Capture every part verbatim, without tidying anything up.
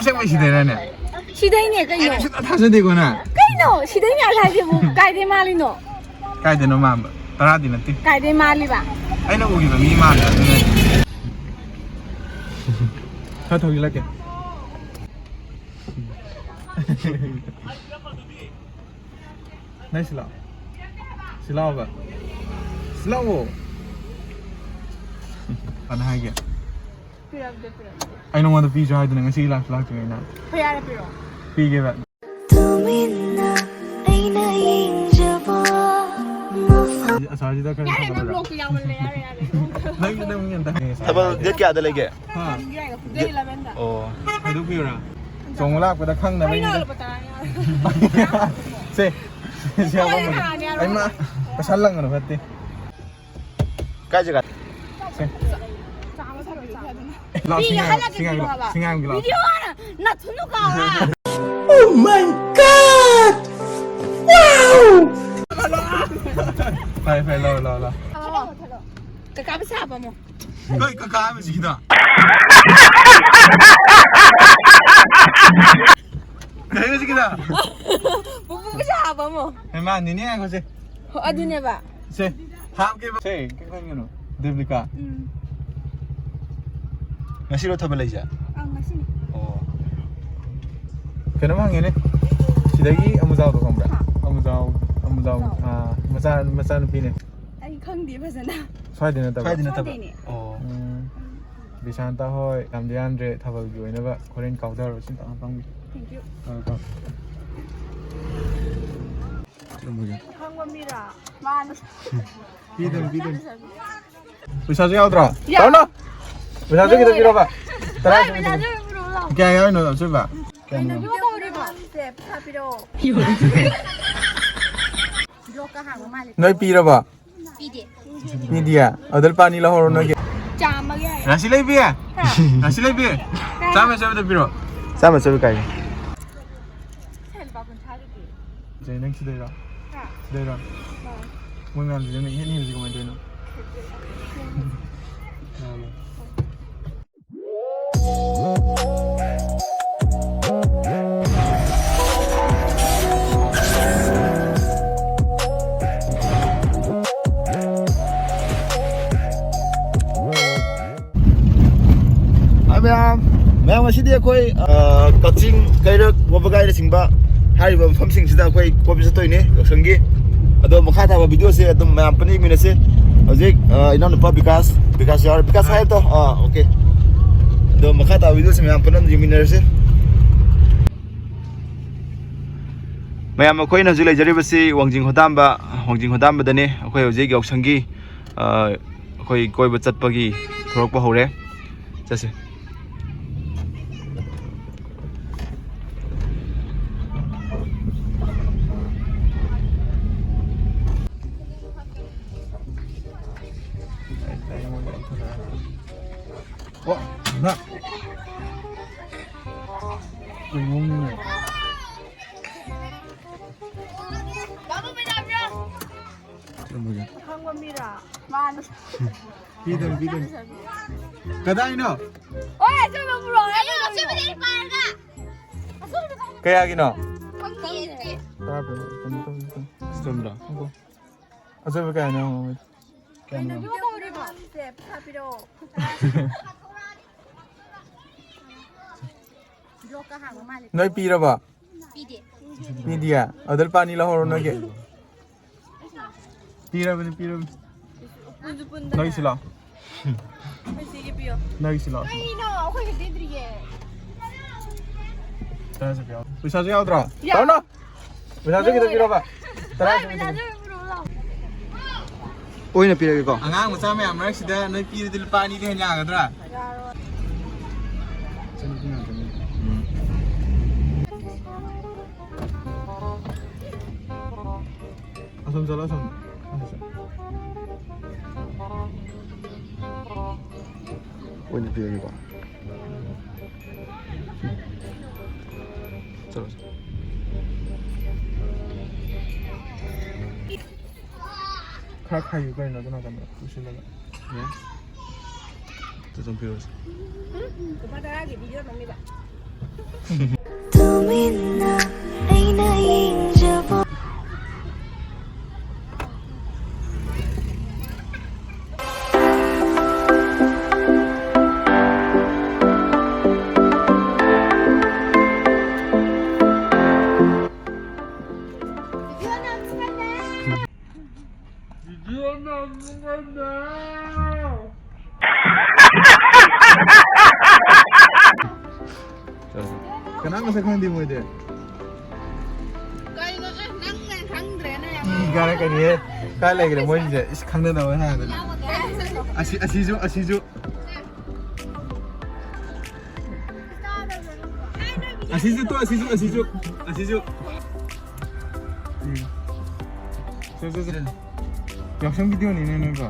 ꯑꯁꯦꯡꯕꯩ ꯁꯤꯗꯩꯔꯅꯦ? ꯁꯤꯗꯩꯅꯦ ꯀꯩꯅꯣ? ꯑꯩꯅ ꯁꯨꯡꯊꯥ ꯊꯥꯖꯗꯦꯀꯣ ꯅꯪ꯫ ꯀꯩꯅꯣ? ꯁꯤꯗꯩꯅꯦ ꯍꯥꯏꯁꯤꯕꯨ ꯀꯥꯏꯗꯩ ꯃꯥꯜꯂꯤꯅꯣ? ꯀꯥꯏꯗꯩꯅꯣ ꯃꯥꯟꯕ? ꯇꯔꯥꯗꯤ ꯅꯠꯇꯦ꯫ ꯀꯥꯏꯗꯩ ꯃꯥꯜꯂꯤꯕ? ꯑꯩꯅ ꯎꯈꯤꯕ ꯃꯤ ꯃꯥꯟꯕ ꯑꯗꯨꯅꯅꯦ꯫ ꯈꯔ ꯊꯧꯖꯤꯜꯂꯛꯀꯦ꯫ ꯅꯪ ꯁꯤ ꯂꯥꯛꯑꯣ꯫ ꯁꯤ ꯂꯥꯛꯑꯣꯕ꯫ ꯁꯤ ꯂꯥꯛꯑꯣ꯫ ꯐꯅ ꯍꯥꯏꯒꯦ꯫ ꯄꯤꯔꯛꯇꯦ, ꯄꯤꯔꯛꯇꯦ꯫ ꯑꯩ ꯅꯉꯣꯟꯗ ꯄꯤꯁꯨ ꯍꯥꯏꯗꯅ ꯉꯁꯤ ꯂꯥꯛꯁꯨ ꯂꯥꯛꯇ꯭ꯔꯤꯉꯩꯅ꯫ ꯍꯣꯏ, ꯌꯥꯔꯦ, ꯄꯤꯔꯛꯑꯣ꯫ ꯄꯤꯒꯦꯕ꯫ ꯇꯨꯃꯤꯟꯅ ꯑꯩꯅ ꯌꯦꯡꯖꯕ ꯃꯐꯝ꯫ ꯑꯁꯥꯁꯤꯗ ꯈꯔ ꯌꯥꯔꯦ, ꯅꯪ ꯊꯥꯒꯠꯂꯒ꯫ ꯕ꯭ꯂꯣꯛꯇꯣ ꯌꯥꯝꯃꯜꯂꯦ, ꯌꯥꯔꯦ, ꯌꯥꯔꯦ꯫ ꯅꯪꯁꯨ ꯅꯪ ꯃꯤ ꯑꯝꯇ ꯍꯪꯉꯦ꯫ ꯊꯥꯕꯜ ꯗꯦꯠ ꯀꯌꯥꯗ ꯂꯩꯒꯦ? ꯍꯥ? ꯗꯦꯠ ꯏꯂꯦꯚꯦꯟꯗ꯫ ꯑꯣ꯫ ꯍꯥꯏꯗꯣꯛꯄꯤꯌꯨꯔꯥ? ꯆꯣꯡꯕ ꯂꯥꯛꯄꯗ ꯈꯪꯅꯕ ꯑꯩꯅ ꯏꯅꯦ꯫ ꯂꯨꯄꯥ ꯇꯔꯥ ꯌꯥꯎꯔꯦ꯫ ꯁꯦ, ꯁꯦ, ꯁꯦ, ꯌꯥꯔꯦ, ꯍꯥꯄꯝꯕꯅꯦ꯫ ꯌꯥꯔꯦ, ꯌꯥꯔꯦ꯫ ꯑꯩꯃ, ꯄꯩꯁꯥ ꯂꯪꯒꯅꯨ ꯐꯠꯇꯦ꯫ ꯀꯥꯏ ꯖꯒꯥ? ꯁꯦ꯫ ꯆꯥ ꯑꯃ ꯊꯛꯑꯣ, ꯆꯥ ꯑꯃ꯫ ꯂꯥꯛꯑꯣ, ꯄꯤꯒꯦ ꯁꯤꯡꯉꯥ-, ꯍꯜꯂꯛꯀꯦ ꯁꯤꯡꯉꯥ-, ꯄꯤꯔꯛꯑꯣ ꯍꯥꯏꯕ꯫ ꯁꯤꯡꯉꯥ-, ꯂꯥꯛꯑꯣ꯫ ꯚꯤꯗꯤꯑꯣ ꯍꯥꯟꯅ ꯅꯥꯊꯨꯅꯨ ꯀꯥꯎꯔꯥ? Oh my God! Wow! ꯐꯔꯦ, ꯐꯔꯦ, ꯂꯥꯛꯑꯣ, ꯂꯥꯛꯑꯣ, ꯂꯥꯛꯑꯣ꯫ ꯊꯥꯗꯣꯛꯑꯣ, ꯊꯥꯗꯣꯛꯑꯣ꯫ ꯀꯀꯥ ꯄꯩꯁꯥ ꯍꯥꯞꯄꯝꯃꯣ꯫ ꯀꯩ ꯀꯀꯥ ꯍꯥꯏꯕꯁꯤꯒꯤꯗ? ꯀꯩ ꯍꯥꯏꯕꯁꯤꯒꯤꯗ? ꯄꯨꯄꯨ ꯄꯩꯁꯥ ꯍꯥꯞꯄꯝꯃꯣ꯫ ꯍꯩꯃꯥ, ꯅꯦꯅꯦ ꯉꯥꯏꯈꯣꯁꯦ꯫ ꯍꯣ, ꯑꯗꯨꯅꯦꯕ꯫ ꯁꯦ, ꯍꯥꯞꯀꯦꯕ꯫ ꯁꯦ, ꯀꯩꯝ ꯈꯟꯒꯅꯨ꯫ ꯗꯦꯕꯂꯤꯀꯥ꯫ ꯎꯝ꯫ ꯉꯁꯤꯔꯣ ꯊꯥꯕꯜ ꯂꯩꯁꯦ? ꯑꯪ, ꯉꯁꯤꯅꯤ꯫ ꯑꯣ꯫ ꯀꯩꯅꯣꯝ ꯍꯪꯒꯦꯅꯦ꯫ ꯁꯤꯗꯒꯤ ꯑꯃꯨꯖꯥꯎꯗꯣ ꯈꯪꯕ꯭ꯔꯥ? ꯍꯥ? ꯑꯃꯨꯖꯥꯎ, ꯑꯃꯨꯖꯥꯎ, ꯑꯃꯨꯖꯥꯎ꯫ ꯑꯥ, ꯃꯆꯥ, ꯃꯆꯥꯅꯨꯄꯤꯅꯦ꯫ ꯑꯩ ꯈꯪꯗꯦ ꯐꯖꯅ꯫ ꯁ꯭ꯋꯥꯏꯗꯩ ꯅꯠꯇꯕ꯭ꯔꯥ? ꯁ꯭ꯋꯥꯏꯗꯩ ꯅꯠꯇꯕ꯭ꯔꯥ? ꯁ꯭ꯋꯥꯏꯗꯩꯅꯦ꯫ ꯑꯣ꯫ ꯎꯝ꯫ ꯕꯤꯁꯥꯟꯇ ꯍꯣꯏ, ꯌꯥꯝꯗꯤ ꯌꯥꯝꯗ꯭ꯔꯦ ꯊꯥꯕꯜꯒꯤ ꯑꯣꯏꯅꯕ꯫ ꯍꯣꯔꯦꯟ ꯀꯥꯎꯊꯔꯣ, ꯁꯤ ꯇꯧꯔ ꯐꯝꯒꯦ꯫ Thank you꯫ ꯑꯥ, ꯀꯥꯎ꯫ ꯊꯝꯃꯒꯦ꯫ ꯈꯪꯕ ꯃꯤꯔꯥ? ꯃꯥꯅꯤ꯫ ꯄꯤꯗꯣꯏꯅꯤ, ꯄꯤꯗꯣꯏꯅꯤ꯫ ꯄꯩꯁꯥꯁꯨ ꯌꯥꯎꯗ꯭ꯔꯣ? ꯌꯥꯎ-, ꯇꯧꯔꯅꯨ! ꯄꯩꯁꯥꯁꯨ ꯈꯤꯇ ꯄꯤꯔꯣꯕ꯫ ꯇꯔꯥ ꯄꯤꯔꯣꯕ꯫ ꯄꯤꯔꯛꯑꯣ꯫ ꯀꯌꯥ ꯌꯥꯎꯔꯤꯅꯣ, ꯑꯆꯣꯏꯕ? ꯀꯌꯥꯅꯣ? ꯀꯩꯅꯣ ꯇꯧꯔꯤꯕ? ꯄꯩꯁꯥ ꯄꯤꯔꯛꯑꯣ꯫ ꯕ꯭ꯂꯣꯛꯀ ꯍꯥꯡꯕ ꯃꯥꯜꯂꯦ꯫ ꯅꯣꯏ ꯄꯤꯔꯕ? ꯄꯤꯗꯦ꯫ ꯄꯤꯗꯤꯌꯦ? ꯑꯗꯨ ꯂꯨꯄꯥ ꯑꯅꯤ ꯂꯧꯍꯧꯔꯣ ꯅꯣꯏꯒꯤ꯫ ꯆꯥꯝꯃꯒꯤ ꯍꯥꯏꯌꯣ꯫ ꯔꯥꯁꯤ ꯂꯩꯕꯤ! ꯍꯥ? ꯔꯥꯁꯤ ꯂꯩꯕꯤ! ꯀꯥꯏ? ꯆꯥꯝꯃ ꯆꯥꯝꯃꯗ ꯄꯤꯔꯣ꯫ ꯆꯥꯝꯃ ꯆꯥꯝꯃ ꯀꯥꯏ? ꯁꯦ, ꯂꯨꯄꯥ ꯀꯨꯟꯊ꯭ꯔꯥꯗꯨꯗꯤ? ꯁꯦ, ꯅꯪ ꯁꯤꯗꯩꯔꯣ? ꯍꯥ? ꯁꯤꯗꯩꯔꯣ? ꯍꯣꯏ꯫ ꯃꯣꯏ ꯃꯌꯥꯝꯁꯤꯗ ꯅꯪ ꯏꯍꯦꯟ ꯍꯦꯜꯂꯤꯁꯦ ꯀꯃꯥꯏꯅ ꯇꯧꯔꯤꯅꯣ? ꯃꯥꯅꯦ꯫ ꯑꯩꯈꯣꯏ, ꯑ, ꯀꯛꯆꯤꯡ, ꯀꯩꯔꯛ, ꯋꯥꯕꯒꯥꯏꯅꯆꯤꯡꯕ ꯍꯥꯏꯔꯤꯕ ꯃꯐꯝꯁꯤꯡꯁꯤꯗ ꯑꯩꯈꯣꯏ ꯀꯣꯏꯕ ꯆꯠꯇꯣꯏꯅꯦ ꯌꯥꯎꯁꯪꯒꯤ꯫ ꯑꯗꯣ ꯃꯈꯥ ꯇꯥꯕ ꯚꯤꯗꯤꯑꯣꯁꯦ ꯑꯗꯨꯝ ꯃꯌꯥꯝ ꯄꯨꯟꯅ ꯌꯦꯡꯃꯤꯟꯅꯁꯦ꯫ ꯍꯧꯖꯤꯛ, ꯑ, ꯏꯅꯥꯎꯅꯨꯄꯥ ꯕꯤꯀꯥꯁ, ꯕꯤꯀꯥꯁ ꯌꯥꯎꯔꯦ꯫ ꯕꯤꯀꯥꯁ ꯍꯥꯏ ꯇꯣ? ꯑꯥ, ꯑꯣꯀꯦ꯫ ꯑꯗꯣ ꯃꯈꯥ ꯇꯥꯕ ꯚꯤꯗꯤꯑꯣꯁꯦ ꯃꯌꯥꯝ ꯄꯨꯟꯅ ꯌꯦꯡꯃꯤꯟꯅꯔꯁꯦ꯫ ꯃꯌꯥꯝ, ꯑꯩꯈꯣꯏꯅ ꯍꯧꯖꯤꯛ ꯂꯩꯖꯔꯤꯕꯁꯤ ꯋꯥꯡꯖꯤꯡ ꯍꯣꯗꯥꯝꯕ, ꯋꯥꯡꯖꯤꯡ ꯍꯣꯗꯥꯝꯕꯗꯅꯤ꯫ ꯑꯩꯈꯣꯏ ꯍꯧꯖꯤꯛ ꯌꯥꯎꯁꯪꯒꯤ, ꯑ, ꯑꯩꯈꯣꯏ ꯀꯣꯏꯕ ꯆꯠꯄꯒꯤ ꯊꯣꯔꯛꯄ ꯍꯧꯔꯦ꯫ ꯆꯠꯁꯦ꯫ ꯑꯣ, ꯅ꯫ ꯀꯩꯅꯣꯝꯅꯦ꯫ ꯈꯪꯕ ꯃꯤꯔꯥ? ꯃꯥꯅꯤ꯫ ꯄꯤꯗꯣꯏꯅꯤ, ꯄꯤꯗꯣꯏꯅꯤ꯫ ꯀꯗꯥꯏꯅꯣ? ꯍꯣꯏ, ꯑꯆꯣꯏꯕ ꯄꯨꯔꯛꯑꯣ, ꯑꯆꯣꯏꯕ ꯄꯨꯔꯛꯑꯣ꯫ ꯀꯌꯥꯒꯤꯅꯣ? ꯈꯪꯗꯤꯌꯦ ꯑꯗꯨꯗꯤ꯫ ꯇꯔꯥ ꯄꯤꯔꯣ, ꯀꯩꯅꯣ ꯇꯧ, ꯇꯧ꯫ ꯆꯨꯝꯕ꯭ꯔꯣ? ꯉꯥꯏꯈꯣ꯫ ꯑꯆꯣꯏꯕ ꯀꯌꯥꯅꯣ ꯍꯪꯉꯣ꯫ ꯀꯌꯥꯅꯣ? ꯀꯩꯅꯣ ꯇꯧꯔꯤꯕ? ꯄꯩꯁꯥ ꯄꯤꯔꯛꯑꯣ꯫ ꯅꯣꯏ ꯄꯤꯔꯕꯣ? ꯄꯤꯗꯦ꯫ ꯄꯤꯗꯤꯌꯦ? ꯑꯗꯨ ꯂꯨꯄꯥ ꯑꯅꯤ ꯂꯧꯍꯧꯔꯣ ꯅꯣꯏꯒꯤ꯫ ꯄꯤꯔꯕꯅꯤ, ꯄꯤꯔꯕꯅꯤ꯫ ꯄꯨꯟꯁꯨ ꯄꯨꯟꯗꯅ꯫ ꯅꯣꯏꯒꯤꯁꯨ ꯂꯥꯎ꯫ ꯑꯩꯈꯣꯏ ꯆꯦꯒꯤ ꯄꯤꯌꯣ꯫ ꯅꯣꯏꯒꯤꯁꯨ ꯂꯥꯎ꯫ ꯀꯩꯅꯣ? ꯑꯩꯈꯣꯏꯒꯤ ꯄꯤꯗ꯭ꯔꯤꯌꯦ꯫ ꯇꯔꯥꯁꯨ ꯄꯤꯌꯣ꯫ ꯄꯩꯁꯥꯁꯨ ꯌꯥꯎꯗ꯭ꯔꯣ? ꯌꯥꯎ-, ꯇꯧꯅꯣ꯫ ꯄꯩꯁꯥꯁꯨ ꯈꯤꯇ ꯄꯤꯔꯣꯕ꯫ ꯇꯔꯥꯁꯨ ꯈꯤꯇ ꯄꯤꯔꯣ꯫ ꯄꯨꯔꯛꯑꯣ ꯂꯥꯎ꯫ ꯑꯣꯏꯅ ꯄꯤꯔꯒꯦꯀꯣ꯫ ꯑꯉꯥꯡ ꯃꯆꯥ ꯃꯌꯥꯝ ꯃꯔꯛꯁꯤꯗ ꯅꯣꯏ ꯄꯤꯔꯗꯤ ꯂꯨꯄꯥ ꯑꯅꯤꯗꯤ ꯍꯦꯟꯅ ꯌꯥꯒꯗ꯭ꯔꯥ? ꯌꯥꯔꯣꯏ꯫ ꯏꯆꯟꯅꯨꯄꯤ ꯉꯥꯛꯇꯅꯤ꯫ ꯎꯝ꯫ ꯑꯁꯣꯝ ꯆꯠꯂꯣ, ꯑꯁꯣꯝ꯫ ꯑꯁꯣꯝ ꯆꯠꯂꯣ꯫ ꯑꯣꯏꯅ ꯄꯤꯔꯒꯦꯀꯣ꯫ ꯆꯠꯂꯣ, ꯆꯠꯂꯣ꯫ ꯈꯔ ꯈꯥꯏꯌꯨ ꯀꯩꯅꯣ ꯑꯗꯨ ꯅꯥꯀꯟꯗ ꯄꯨꯁꯤꯜꯂꯒ꯫ ꯌꯥꯏ꯫ ꯑꯗꯨ ꯑꯗꯨꯝ ꯄꯤꯔꯣꯁꯦ꯫ ꯂꯨꯄꯥ ꯇꯔꯥꯒꯤ ꯚꯤꯗꯤꯑꯣ ꯅꯝꯃꯤꯕ꯫ ꯇꯨꯃꯤꯟꯅ ꯑꯩꯅ ꯌꯦꯡꯖꯕ꯫ ꯀꯅꯥ ꯃꯁꯛ ꯈꯪꯗꯦ ꯃꯣꯏꯗꯤ꯫ ꯀꯩꯅꯣ? ꯑꯦ, ꯅꯪꯅ ꯈꯪꯗ꯭ꯔꯦꯅꯦ꯫ ꯏ ꯀꯥꯔꯛꯀꯅꯤꯍꯦ꯫ ꯀꯥꯏ ꯂꯩꯈ꯭ꯔꯦ ꯃꯣꯏꯁꯦ? ꯏꯁ, ꯈꯪꯅꯗꯕ ꯍꯥꯏꯗꯅ꯫ ꯑꯁꯤ, ꯑꯁꯤꯁꯨ, ꯑꯁꯤꯁꯨ꯫ ꯑꯁꯤꯁꯨ ꯇꯣ, ꯑꯁꯤꯁꯨ, ꯑꯁꯤꯁꯨ, ꯑꯁꯤꯁꯨ꯫ ꯎꯝ꯫ ꯁꯦ, ꯁꯦ, ꯁꯦ꯫ ꯌꯥꯎꯁꯪ ꯚꯤꯗꯤꯑꯣꯅꯤꯅꯦ ꯅꯣꯏꯀꯣ꯫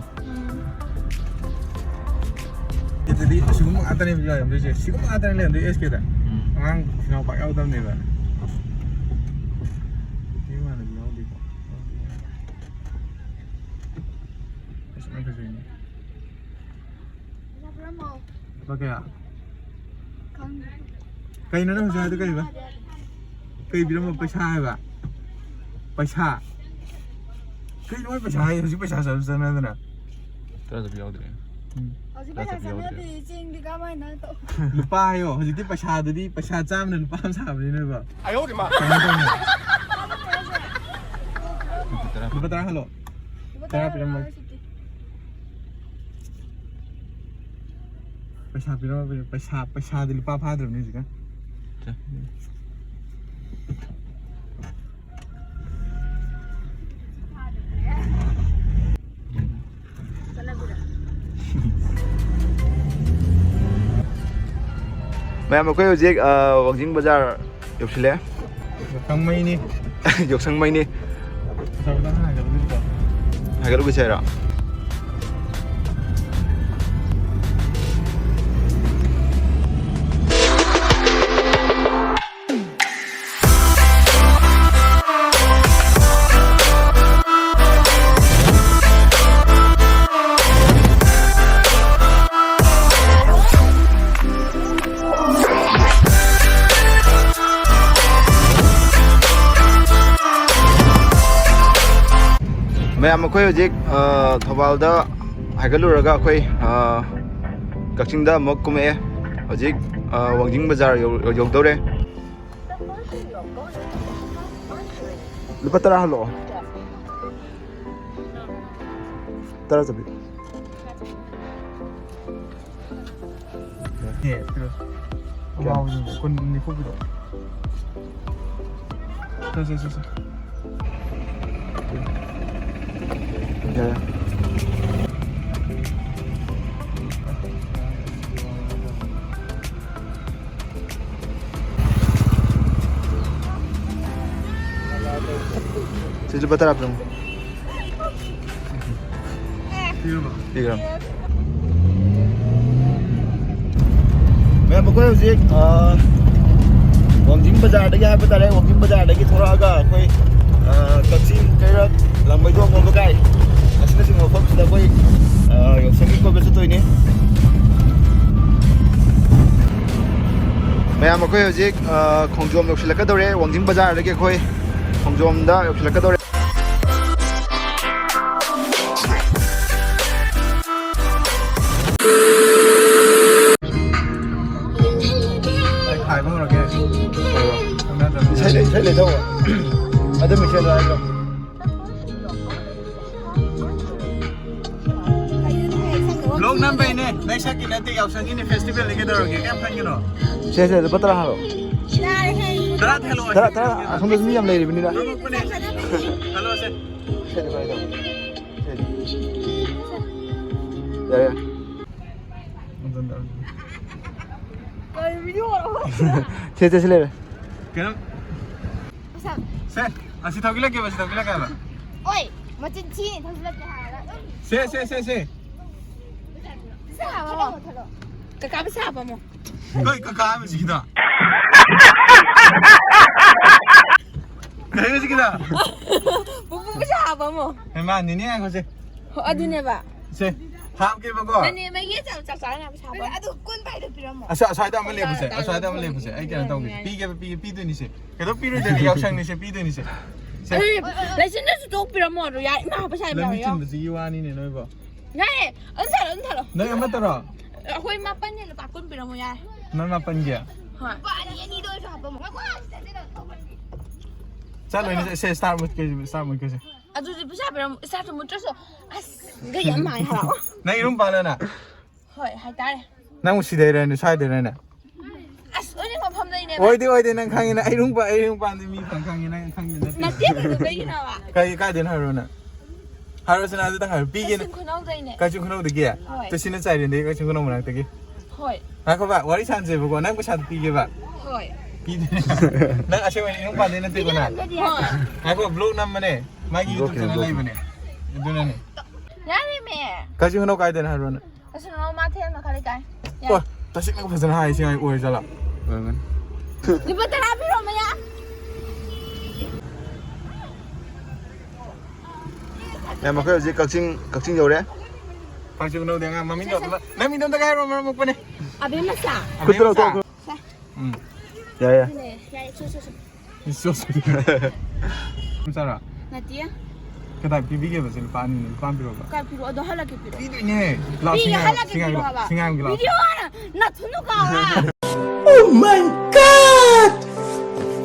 ꯑꯗꯨꯗꯤ ꯑꯁꯤꯒꯨꯝꯕ ꯉꯥꯛꯇꯅꯦꯕ ꯂꯩꯔꯝꯗꯣꯏꯁꯦ꯫ ꯁꯤꯒꯨꯝꯕ ꯉꯥꯛꯇꯅꯦ ꯂꯩꯔꯝꯗꯣꯏꯁꯦ ꯑꯦꯁ ꯀꯦꯗ꯫ ꯎꯝ꯫ ꯑꯉꯥꯡ ꯁꯤꯅꯥꯎ ꯄꯥꯛ ꯌꯥꯎꯗꯕꯅꯦꯕ꯫ ꯅꯨꯄꯤ ꯏꯃꯥꯟꯅꯕꯤ ꯌꯥꯎꯗꯦꯀꯣ꯫ ꯑꯁ, ꯌꯥꯝ ꯐꯖꯩꯅꯦ꯫ ꯄꯩꯁꯥ ꯄꯤꯔꯝꯃꯣ꯫ ꯂꯨꯄꯥ ꯀꯌꯥ? ꯈꯪꯗꯦ꯫ ꯀꯩꯅꯣ ꯅꯪ ꯍꯧꯖꯤꯛ ꯍꯥꯏꯗꯣ ꯀꯩꯕ? ꯀꯩ ꯄꯤꯔꯝꯃꯣ? ꯄꯩꯁꯥ ꯍꯥꯏꯕ? ꯄꯩꯁꯥ? ꯀꯩꯅꯣ ꯃꯣꯏ ꯄꯩꯁꯥ ꯍꯥꯏ? ꯍꯧꯖꯤꯛ ꯄꯩꯁꯥ ꯆꯠꯅꯗꯅ꯫ ꯇꯔꯥ ꯆꯠꯄꯤ ꯌꯥꯎꯗ꯭ꯔꯦ꯫ ꯎꯝ꯫ ꯍꯧꯖꯤꯛ ꯄꯩꯁꯥ ꯆꯠꯅꯗꯦ, ꯆꯦꯡꯗꯤ ꯀꯃꯥꯏꯅ ꯇꯧ-? ꯂꯨꯄꯥ ꯍꯥꯏꯌꯣ꯫ ꯍꯧꯖꯤꯛꯇꯤ ꯄꯩꯁꯥꯗꯨꯗꯤ ꯄꯩꯁꯥ ꯆꯥꯝꯃꯅ ꯂꯨꯄꯥ ꯑꯃ ꯁꯥꯕꯅꯤꯅꯦꯕ꯫ ꯀꯃꯥꯏꯅ ꯇꯧꯅꯤ? ꯂꯨꯄꯥ ꯇꯔꯥ꯫ ꯂꯨꯄꯥ ꯇꯔꯥ ꯍꯜꯂꯣ꯫ ꯂꯨꯄꯥ ꯇꯔꯥ ꯇꯔꯥ ꯄꯤꯔꯝꯃꯒꯦ꯫ ꯍꯧꯖꯤꯛꯇꯤ꯫ ꯄꯩꯁꯥ ꯄꯤꯔꯝꯃꯒꯦ꯫ ꯄꯩꯁꯥ, ꯄꯩꯁꯥꯗꯤ ꯂꯨꯄꯥ ꯐꯥꯗ꯭ꯔꯕꯅꯤ ꯍꯧꯖꯤꯛꯀꯥꯟ꯫ ꯁꯦ꯫ ꯃꯌꯥꯝ, ꯑꯩꯈꯣꯏ ꯍꯧꯖꯤꯛ, ꯑ, ꯋꯥꯡꯖꯤꯡ ꯕꯖꯥꯔ ꯌꯧꯁꯤꯜꯂꯦ꯫ ꯌꯥꯎꯁꯪ ꯃꯩꯅꯤ꯫ ꯌꯥꯎꯁꯪ ꯃꯩꯅꯤ꯫ ꯄꯩꯁꯥ ꯈꯤꯇꯪ ꯍꯥꯏꯒꯠꯂꯨꯒꯦ꯫ ꯍꯥꯏꯒꯠꯂꯨꯒꯦ ꯍꯥꯏꯔꯣ? ꯃꯌꯥꯝ, ꯑꯩꯈꯣꯏ ꯍꯧꯖꯤꯛ, ꯑ, ꯊꯧꯕꯥꯜꯗ ꯍꯥꯏꯒꯠꯂꯨꯔꯒ ꯑꯩꯈꯣꯏ, ꯑ, ꯀꯛꯆꯤꯡꯗ ꯑꯃꯨꯛ ꯀꯨꯝꯃꯛꯑꯦ꯫ ꯍꯧꯖꯤꯛ, ꯑ, ꯋꯥꯡꯖꯤꯡ ꯕꯖꯥꯔ ꯌꯧ-, ꯌꯧꯗꯧꯔꯦ꯫ ꯂꯨꯄꯥ ꯇꯔꯥ ꯍꯜꯂꯛꯑꯣ꯫ ꯇꯔꯥ ꯆꯠꯄꯤ꯫ ꯑꯦ, ꯄꯤꯔꯣ꯫ ꯀꯌꯥ? ꯃꯥꯎꯁꯤꯡꯁꯦ ꯀꯨꯟ, ꯅꯤꯐꯨ ꯄꯤꯔꯛꯑꯣ꯫ ꯁꯦ, ꯁꯦ, ꯁꯦ, ꯁꯦ꯫ ꯌꯥꯔꯦ꯫ ꯁꯤ ꯂꯨꯄꯥ ꯇꯔꯥ ꯄꯤꯔꯝꯃꯣ꯫ ꯄꯤꯈ꯭ꯔꯕ? ꯄꯤꯈ꯭ꯔꯕ꯫ ꯃꯌꯥꯝ, ꯑꯩꯈꯣꯏ ꯍꯧꯖꯤꯛ, ꯑ, ꯋꯥꯡꯖꯤꯡ ꯕꯖꯥꯔꯗꯒꯤ ꯍꯥꯏꯕ ꯇꯥꯔꯦ, ꯋꯥꯡꯖꯤꯡ ꯕꯖꯥꯔꯗꯒꯤ ꯊꯣꯔꯛꯑꯒ ꯑꯩꯈꯣꯏ, ꯑ, ꯀꯛꯆꯤꯡ ꯀꯩꯔꯛ ꯂꯥꯡꯃꯩꯗꯣꯡ ꯂꯣꯝꯗ ꯀꯥꯏ꯫ ꯑꯁꯤꯅꯆꯤꯡꯕ ꯃꯐꯝꯁꯤꯗ ꯑꯩꯈꯣꯏ, ꯑ, ꯌꯥꯎꯁꯪꯒꯤ ꯀꯣꯏꯕ ꯆꯠꯇꯣꯏꯅꯦ꯫ ꯃꯌꯥꯝ, ꯑꯩꯈꯣꯏ ꯍꯧꯖꯤꯛ, ꯑ, ꯈꯣꯡꯖꯣꯝ ꯌꯧꯁꯤꯜꯂꯛꯀꯗꯧꯔꯦ꯫ ꯋꯥꯡꯖꯤꯡ ꯕꯖꯥꯔꯗꯒꯤ ꯑꯩꯈꯣꯏ ꯈꯣꯡꯖꯣꯝꯗ ꯌꯧꯁꯤꯜꯂꯛꯀꯗꯧꯔꯦ꯫ ꯑꯩ ꯈꯥꯏꯕ ꯍꯧꯔꯒꯦ꯫ ꯏꯁꯩ ꯂꯩ-, ꯏꯁꯩ ꯂꯩꯊꯧ꯫ ꯑꯗꯨꯝ ꯏꯁꯩꯗꯣ ꯍꯥꯏꯈ꯭ꯔꯣ꯫ ꯕ꯭ꯂꯣꯛ ꯅꯝꯕꯩꯅꯦ, ꯅꯪ ꯁꯛꯀꯤ ꯅꯠꯇꯦ, ꯌꯥꯎꯁꯪꯒꯤꯅꯦ, ꯐꯦꯁꯇꯤꯚꯦꯜꯅꯤ, ꯀꯩꯗꯧꯔꯒꯦ? ꯀꯌꯥꯝ ꯈꯟꯒꯅꯣ? ꯁꯦ, ꯁꯦ, ꯂꯨꯄꯥ ꯇꯔꯥ ꯍꯥꯏꯔꯣ꯫ ꯇꯔꯥ ꯊꯦꯜꯂꯣ꯫ ꯇꯔꯥ, ꯇꯔꯥ, ꯑꯁꯣꯝꯗꯁꯨ ꯃꯤ ꯌꯥꯝ ꯂꯩꯔꯤꯕꯅꯤꯅ꯫ ꯅꯪꯉꯛꯄꯅꯦ꯫ ꯍꯜꯂꯣ, ꯁꯦ꯫ ꯁꯦ, ꯂꯨꯄꯥ ꯇꯔꯥ꯫ ꯁꯦ꯫ ꯌꯥꯔꯦ, ꯌꯥꯔꯦ꯫ ꯀꯔꯤ ꯚꯤꯗꯤꯑꯣꯔꯣ? ꯁꯦ, ꯁꯦ, ꯁꯤ ꯂꯩꯔꯦ꯫ ꯀꯩꯅꯣ? ꯃꯁꯛ꯫ ꯁꯦ, ꯑꯁꯤ ꯊꯧꯒꯠꯂꯛꯀꯦꯕ, ꯑꯁꯤ ꯊꯧꯒꯠꯂꯛꯀꯦ ꯍꯥꯏꯕ꯫ ꯑꯣꯏ, ꯃꯆꯤꯟ ꯊꯤ, ꯊꯧꯒꯠꯂꯛꯀꯦ ꯍꯥꯏꯔꯒ ꯑꯗꯨꯝ꯫ ꯁꯦ, ꯁꯦ, ꯁꯦ, ꯁꯦ꯫ ꯄꯩꯁꯥ ꯍꯥꯞꯄꯝꯃꯣ꯫ ꯊꯠꯂꯣ, ꯊꯠꯂꯣ꯫ ꯀꯀꯥ ꯄꯩꯁꯥ ꯍꯥꯞꯄꯝꯃꯣ꯫ ꯀꯩ ꯀꯀꯥ ꯍꯥꯏꯕꯁꯤ ꯈꯤꯇ? ꯀꯩ ꯍꯥꯏꯕꯁꯤ ꯈꯤꯇ? ꯄꯨꯄꯨ ꯄꯩꯁꯥ ꯍꯥꯞꯄꯝꯃꯣ꯫ ꯍꯩꯃꯥ, ꯅꯦꯅꯦ ꯉꯥꯏꯈꯣꯁꯦ꯫ ꯍꯣ, ꯑꯗꯨꯅꯦꯕ꯫ ꯁꯦ, ꯍꯥꯞꯀꯦꯕꯀꯣ꯫ ꯅꯅꯦ ꯃꯩꯒꯤ ꯆꯥꯛ, ꯆꯥꯛ ꯆꯥꯅꯕ ꯄꯩꯁꯥ ꯍꯥꯞꯄꯝꯃꯣ꯫ ꯑꯗꯨ ꯀꯨꯟ ꯄꯥꯏꯗ ꯄꯤꯔꯝꯃꯣ꯫ ꯑꯁ, ꯑꯁ꯭ꯋꯥꯏꯗ ꯑꯃ ꯂꯦꯞꯄꯨꯁꯦ, ꯑꯁ꯭ꯋꯥꯏꯗ ꯑꯃ ꯂꯦꯞꯄꯨꯁꯦ꯫ ꯑꯩ ꯀꯩꯅꯣ ꯇꯧꯒꯦ꯫ ꯄꯤꯒꯦꯕ, ꯄꯤꯒꯦ, ꯄꯤꯗꯣꯏꯅꯤꯁꯦ꯫ ꯀꯩꯗꯧ ꯄꯤꯔꯣꯏꯗꯣꯏꯅꯣ? ꯌꯥꯎꯁꯪꯅꯤꯁꯦ, ꯄꯤꯗꯣꯏꯅꯤꯁꯦ꯫ ꯁꯦ꯫ ꯑꯗꯨꯗꯤ ꯂꯩꯁꯤꯟꯗ꯭ꯔꯁꯨ ꯇꯣꯛ ꯄꯤꯔꯝꯃꯣ ꯑꯗꯣ, ꯌꯥꯔꯦ, ꯏꯃꯥ ꯄꯩꯁꯥ ꯌꯥꯝ ꯂꯝꯕꯤ ꯌꯥꯎꯔꯦ꯫ ꯆꯤꯟꯕꯁꯤꯒꯤ ꯋꯥꯅꯤꯅꯦ ꯅꯣꯏꯕꯣ꯫ ꯌꯥꯔꯦ, ꯑꯗꯨꯝ ꯊꯥꯔꯣ, ꯑꯗꯨꯝ ꯊꯥꯔꯣ꯫ ꯅꯪ ꯑꯃ ꯇꯧꯔꯣ꯫ ꯑꯩꯈꯣꯏ ꯃꯥꯄꯟꯅꯦ, ꯂꯨꯄꯥ ꯀꯨꯟ ꯄꯤꯔꯝꯃꯣ ꯌꯥꯔꯦ꯫ ꯅꯣꯏ ꯃꯥꯄꯟꯒꯤ? ꯍꯣꯏ꯫ ꯂꯨꯄꯥ ꯑꯅꯤ ꯑꯅꯤꯗ ꯑꯣꯏꯔꯁꯨ ꯍꯥꯞꯄꯝꯃꯣ꯫ ꯉꯥꯏꯈꯣ, ꯁꯤꯗ, ꯁꯤꯗ ꯇꯧꯕꯅꯤ꯫ ꯆꯠꯂꯣꯏꯅꯦ, ꯁꯦ, ꯁꯦ, ꯁ꯭ꯇꯥꯔ ꯃꯨꯠꯀꯦ, ꯁ꯭ꯇꯥꯔ ꯃꯨꯠꯀꯦꯁꯦ꯫ ꯑꯗꯨꯗꯤ ꯄꯩꯁꯥ ꯄꯤꯔꯝꯃꯣ, ꯏꯁꯇꯥꯔꯁꯨ ꯃꯨꯠꯇ꯭ꯔꯁꯨ꯫ ꯑꯁ, ꯒꯥꯔꯤ ꯌꯥꯝ ꯃꯥꯡꯉꯦ ꯍꯥꯏꯕ꯫ ꯅꯪ ꯏꯔꯨꯝ ꯄꯥꯜꯂꯦꯅ? ꯍꯣꯏ, ꯍꯥꯏꯇꯥꯔꯦ꯫ ꯅꯪ ꯁꯤꯗꯩꯔꯅꯦ, ꯁ꯭ꯋꯥꯏꯗꯩꯔꯅꯦ? ꯐꯝꯗꯩꯅꯦꯕ꯫ ꯑꯣꯏꯗꯦ, ꯑꯣꯏꯗꯦ, ꯅꯪ ꯈꯪꯉꯤ, ꯅꯪ ꯑꯩ ꯔꯨꯝ ꯄꯥ-, ꯑꯩ ꯔꯨꯝ ꯄꯥꯟꯗꯤ ꯃꯤ ꯐꯪ ꯈꯪꯉꯤ, ꯅꯪ ꯈꯪꯗꯤ ꯅꯠꯇꯦ꯫ ꯅꯠꯇꯦ, ꯀꯩꯗꯧꯕꯒꯤꯅꯣꯕ? ꯀꯩ, ꯀꯥꯏꯗꯩꯅꯣ ꯍꯥꯏꯔꯣ ꯅꯪ? ꯍꯥꯏꯔꯣ ꯁꯅꯥ, ꯑꯗꯨꯇꯪ ꯍꯥꯏꯔꯣ, ꯄꯤꯒꯦ ꯅꯪ꯫ ꯀꯛꯆꯤꯡ ꯈꯨꯅꯧꯗꯩꯅꯦ꯫ ꯀꯛꯆꯤꯡ ꯈꯨꯅꯧꯗꯒꯤ? ꯍꯣꯏ꯫ ꯇꯨꯁꯤꯅ ꯆꯥꯏꯔꯦꯟꯗꯒꯤ ꯀꯛꯆꯤꯡ ꯈꯨꯅꯧ ꯃꯅꯥꯛꯇꯒꯤ? ꯍꯣꯏ꯫ ꯉꯥꯏꯈꯣꯕ, ꯋꯥꯔꯤ ꯁꯥꯟꯅꯁꯦꯕꯀꯣ, ꯅꯪ ꯄꯩꯁꯥꯗꯣ ꯄꯤꯒꯦꯕ? ꯍꯣꯏ꯫ ꯄꯤꯗꯣꯏꯅꯦ꯫ ꯅꯪ ꯑꯁꯦꯡꯕ ꯌꯨꯝ ꯄꯥꯟꯗꯣꯏ ꯅꯠꯇꯦꯀꯣ ꯅꯪ? ꯍꯣꯏ꯫ ꯉꯥꯏꯈꯣ, ꯕ꯭ꯂꯣꯛ ꯅꯝꯕꯅꯦ꯫ ꯃꯥꯒꯤ ꯕ꯭ꯂꯣꯛ YouTube ꯆꯦꯅꯦꯜ ꯕ꯭ꯂꯣꯛ꯫ ꯂꯩꯕꯅꯦ꯫ ꯑꯗꯨꯅꯅꯦ꯫ ꯌꯥꯔꯦꯃꯦ꯫ ꯀꯛꯆꯤꯡ ꯈꯨꯅꯧ ꯀꯥꯏꯗꯅꯦ ꯍꯥꯏꯔꯣꯅꯦ꯫ ꯀꯛꯆꯤꯡ ꯈꯨꯅꯧ ꯃꯥꯊꯦꯜ ꯃꯈꯥ ꯂꯩꯀꯥꯏ꯫ ꯌꯥꯔꯦ꯫ ꯑꯣ, ꯇꯁꯦꯡꯅ ꯐꯖꯅ ꯍꯥꯏ, ꯁꯤ ꯑꯉꯥꯡ ꯑꯣꯏꯔꯖꯥꯠꯂꯣ? ꯑꯣꯏꯔꯝꯒꯅꯤ꯫ ꯂꯨꯄꯥ ꯇꯔꯥ ꯄꯤꯔꯣ ꯃꯌꯥ꯫ ꯃꯌꯥꯝ, ꯑꯩꯈꯣꯏ ꯍꯧꯖꯤꯛ ꯀꯛꯆꯤꯡ, ꯀꯛꯆꯤꯡ ꯌꯧꯔꯦ꯫ ꯀꯛꯆꯤꯡ ꯈꯨꯅꯧꯗꯩ ꯑꯉꯥꯡ ꯃꯃꯤꯡꯗꯣ, ꯅꯪ ꯃꯤꯡꯗꯣ ꯑꯝꯇ ꯍꯥꯏꯔꯣ, ꯃꯔꯝ ꯃꯣꯛꯄꯅꯦ꯫ ꯑꯕꯦꯝ ꯃꯆꯥ꯫ ꯈꯨꯠꯇ ꯂꯧꯊꯣꯛꯑꯣ꯫ ꯎꯝ꯫ ꯌꯥꯏ, ꯌꯥꯏ꯫ ꯌꯥꯔꯦ, ꯁꯣ, ꯁꯣ, ꯁꯣ꯫ ꯏꯁ, ꯁꯣ, ꯁꯣ꯫ ꯁꯨꯝꯆꯥꯔꯣ? ꯅꯠꯇꯦ꯫ ꯀꯗꯥꯏ ꯄꯤꯕꯤꯒꯦꯕ ꯁꯤ ꯂꯨꯄꯥ ꯑꯅꯤꯅꯦ, ꯂꯨꯄꯥ ꯑꯃ ꯄꯤꯔꯛꯑꯣꯕ꯫ ꯀꯥꯏ ꯄꯤꯔꯛꯑꯣ? ꯑꯗꯣ ꯍꯜꯂꯛꯀꯦ ꯄꯤꯔꯛꯑꯣ꯫ ꯄꯤꯗꯣꯏꯅꯦ꯫ ꯂꯥꯛꯑꯣ, ꯄꯤꯒꯦ, ꯁꯤꯡꯉꯥꯏ, ꯍꯜꯂꯛꯀꯦ ꯁꯤꯡꯉꯥꯏ, ꯄꯤꯔꯛꯑꯣ ꯍꯥꯏꯕ꯫ ꯁꯤꯡꯉꯥꯏ ꯑꯃꯒꯤ ꯂꯥꯛꯑꯣ꯫ ꯚꯤꯗꯤꯑꯣ ꯍꯥꯟꯅ ꯅꯥꯊꯨꯅꯨ ꯀꯥꯎꯔꯦ꯫ Oh my God!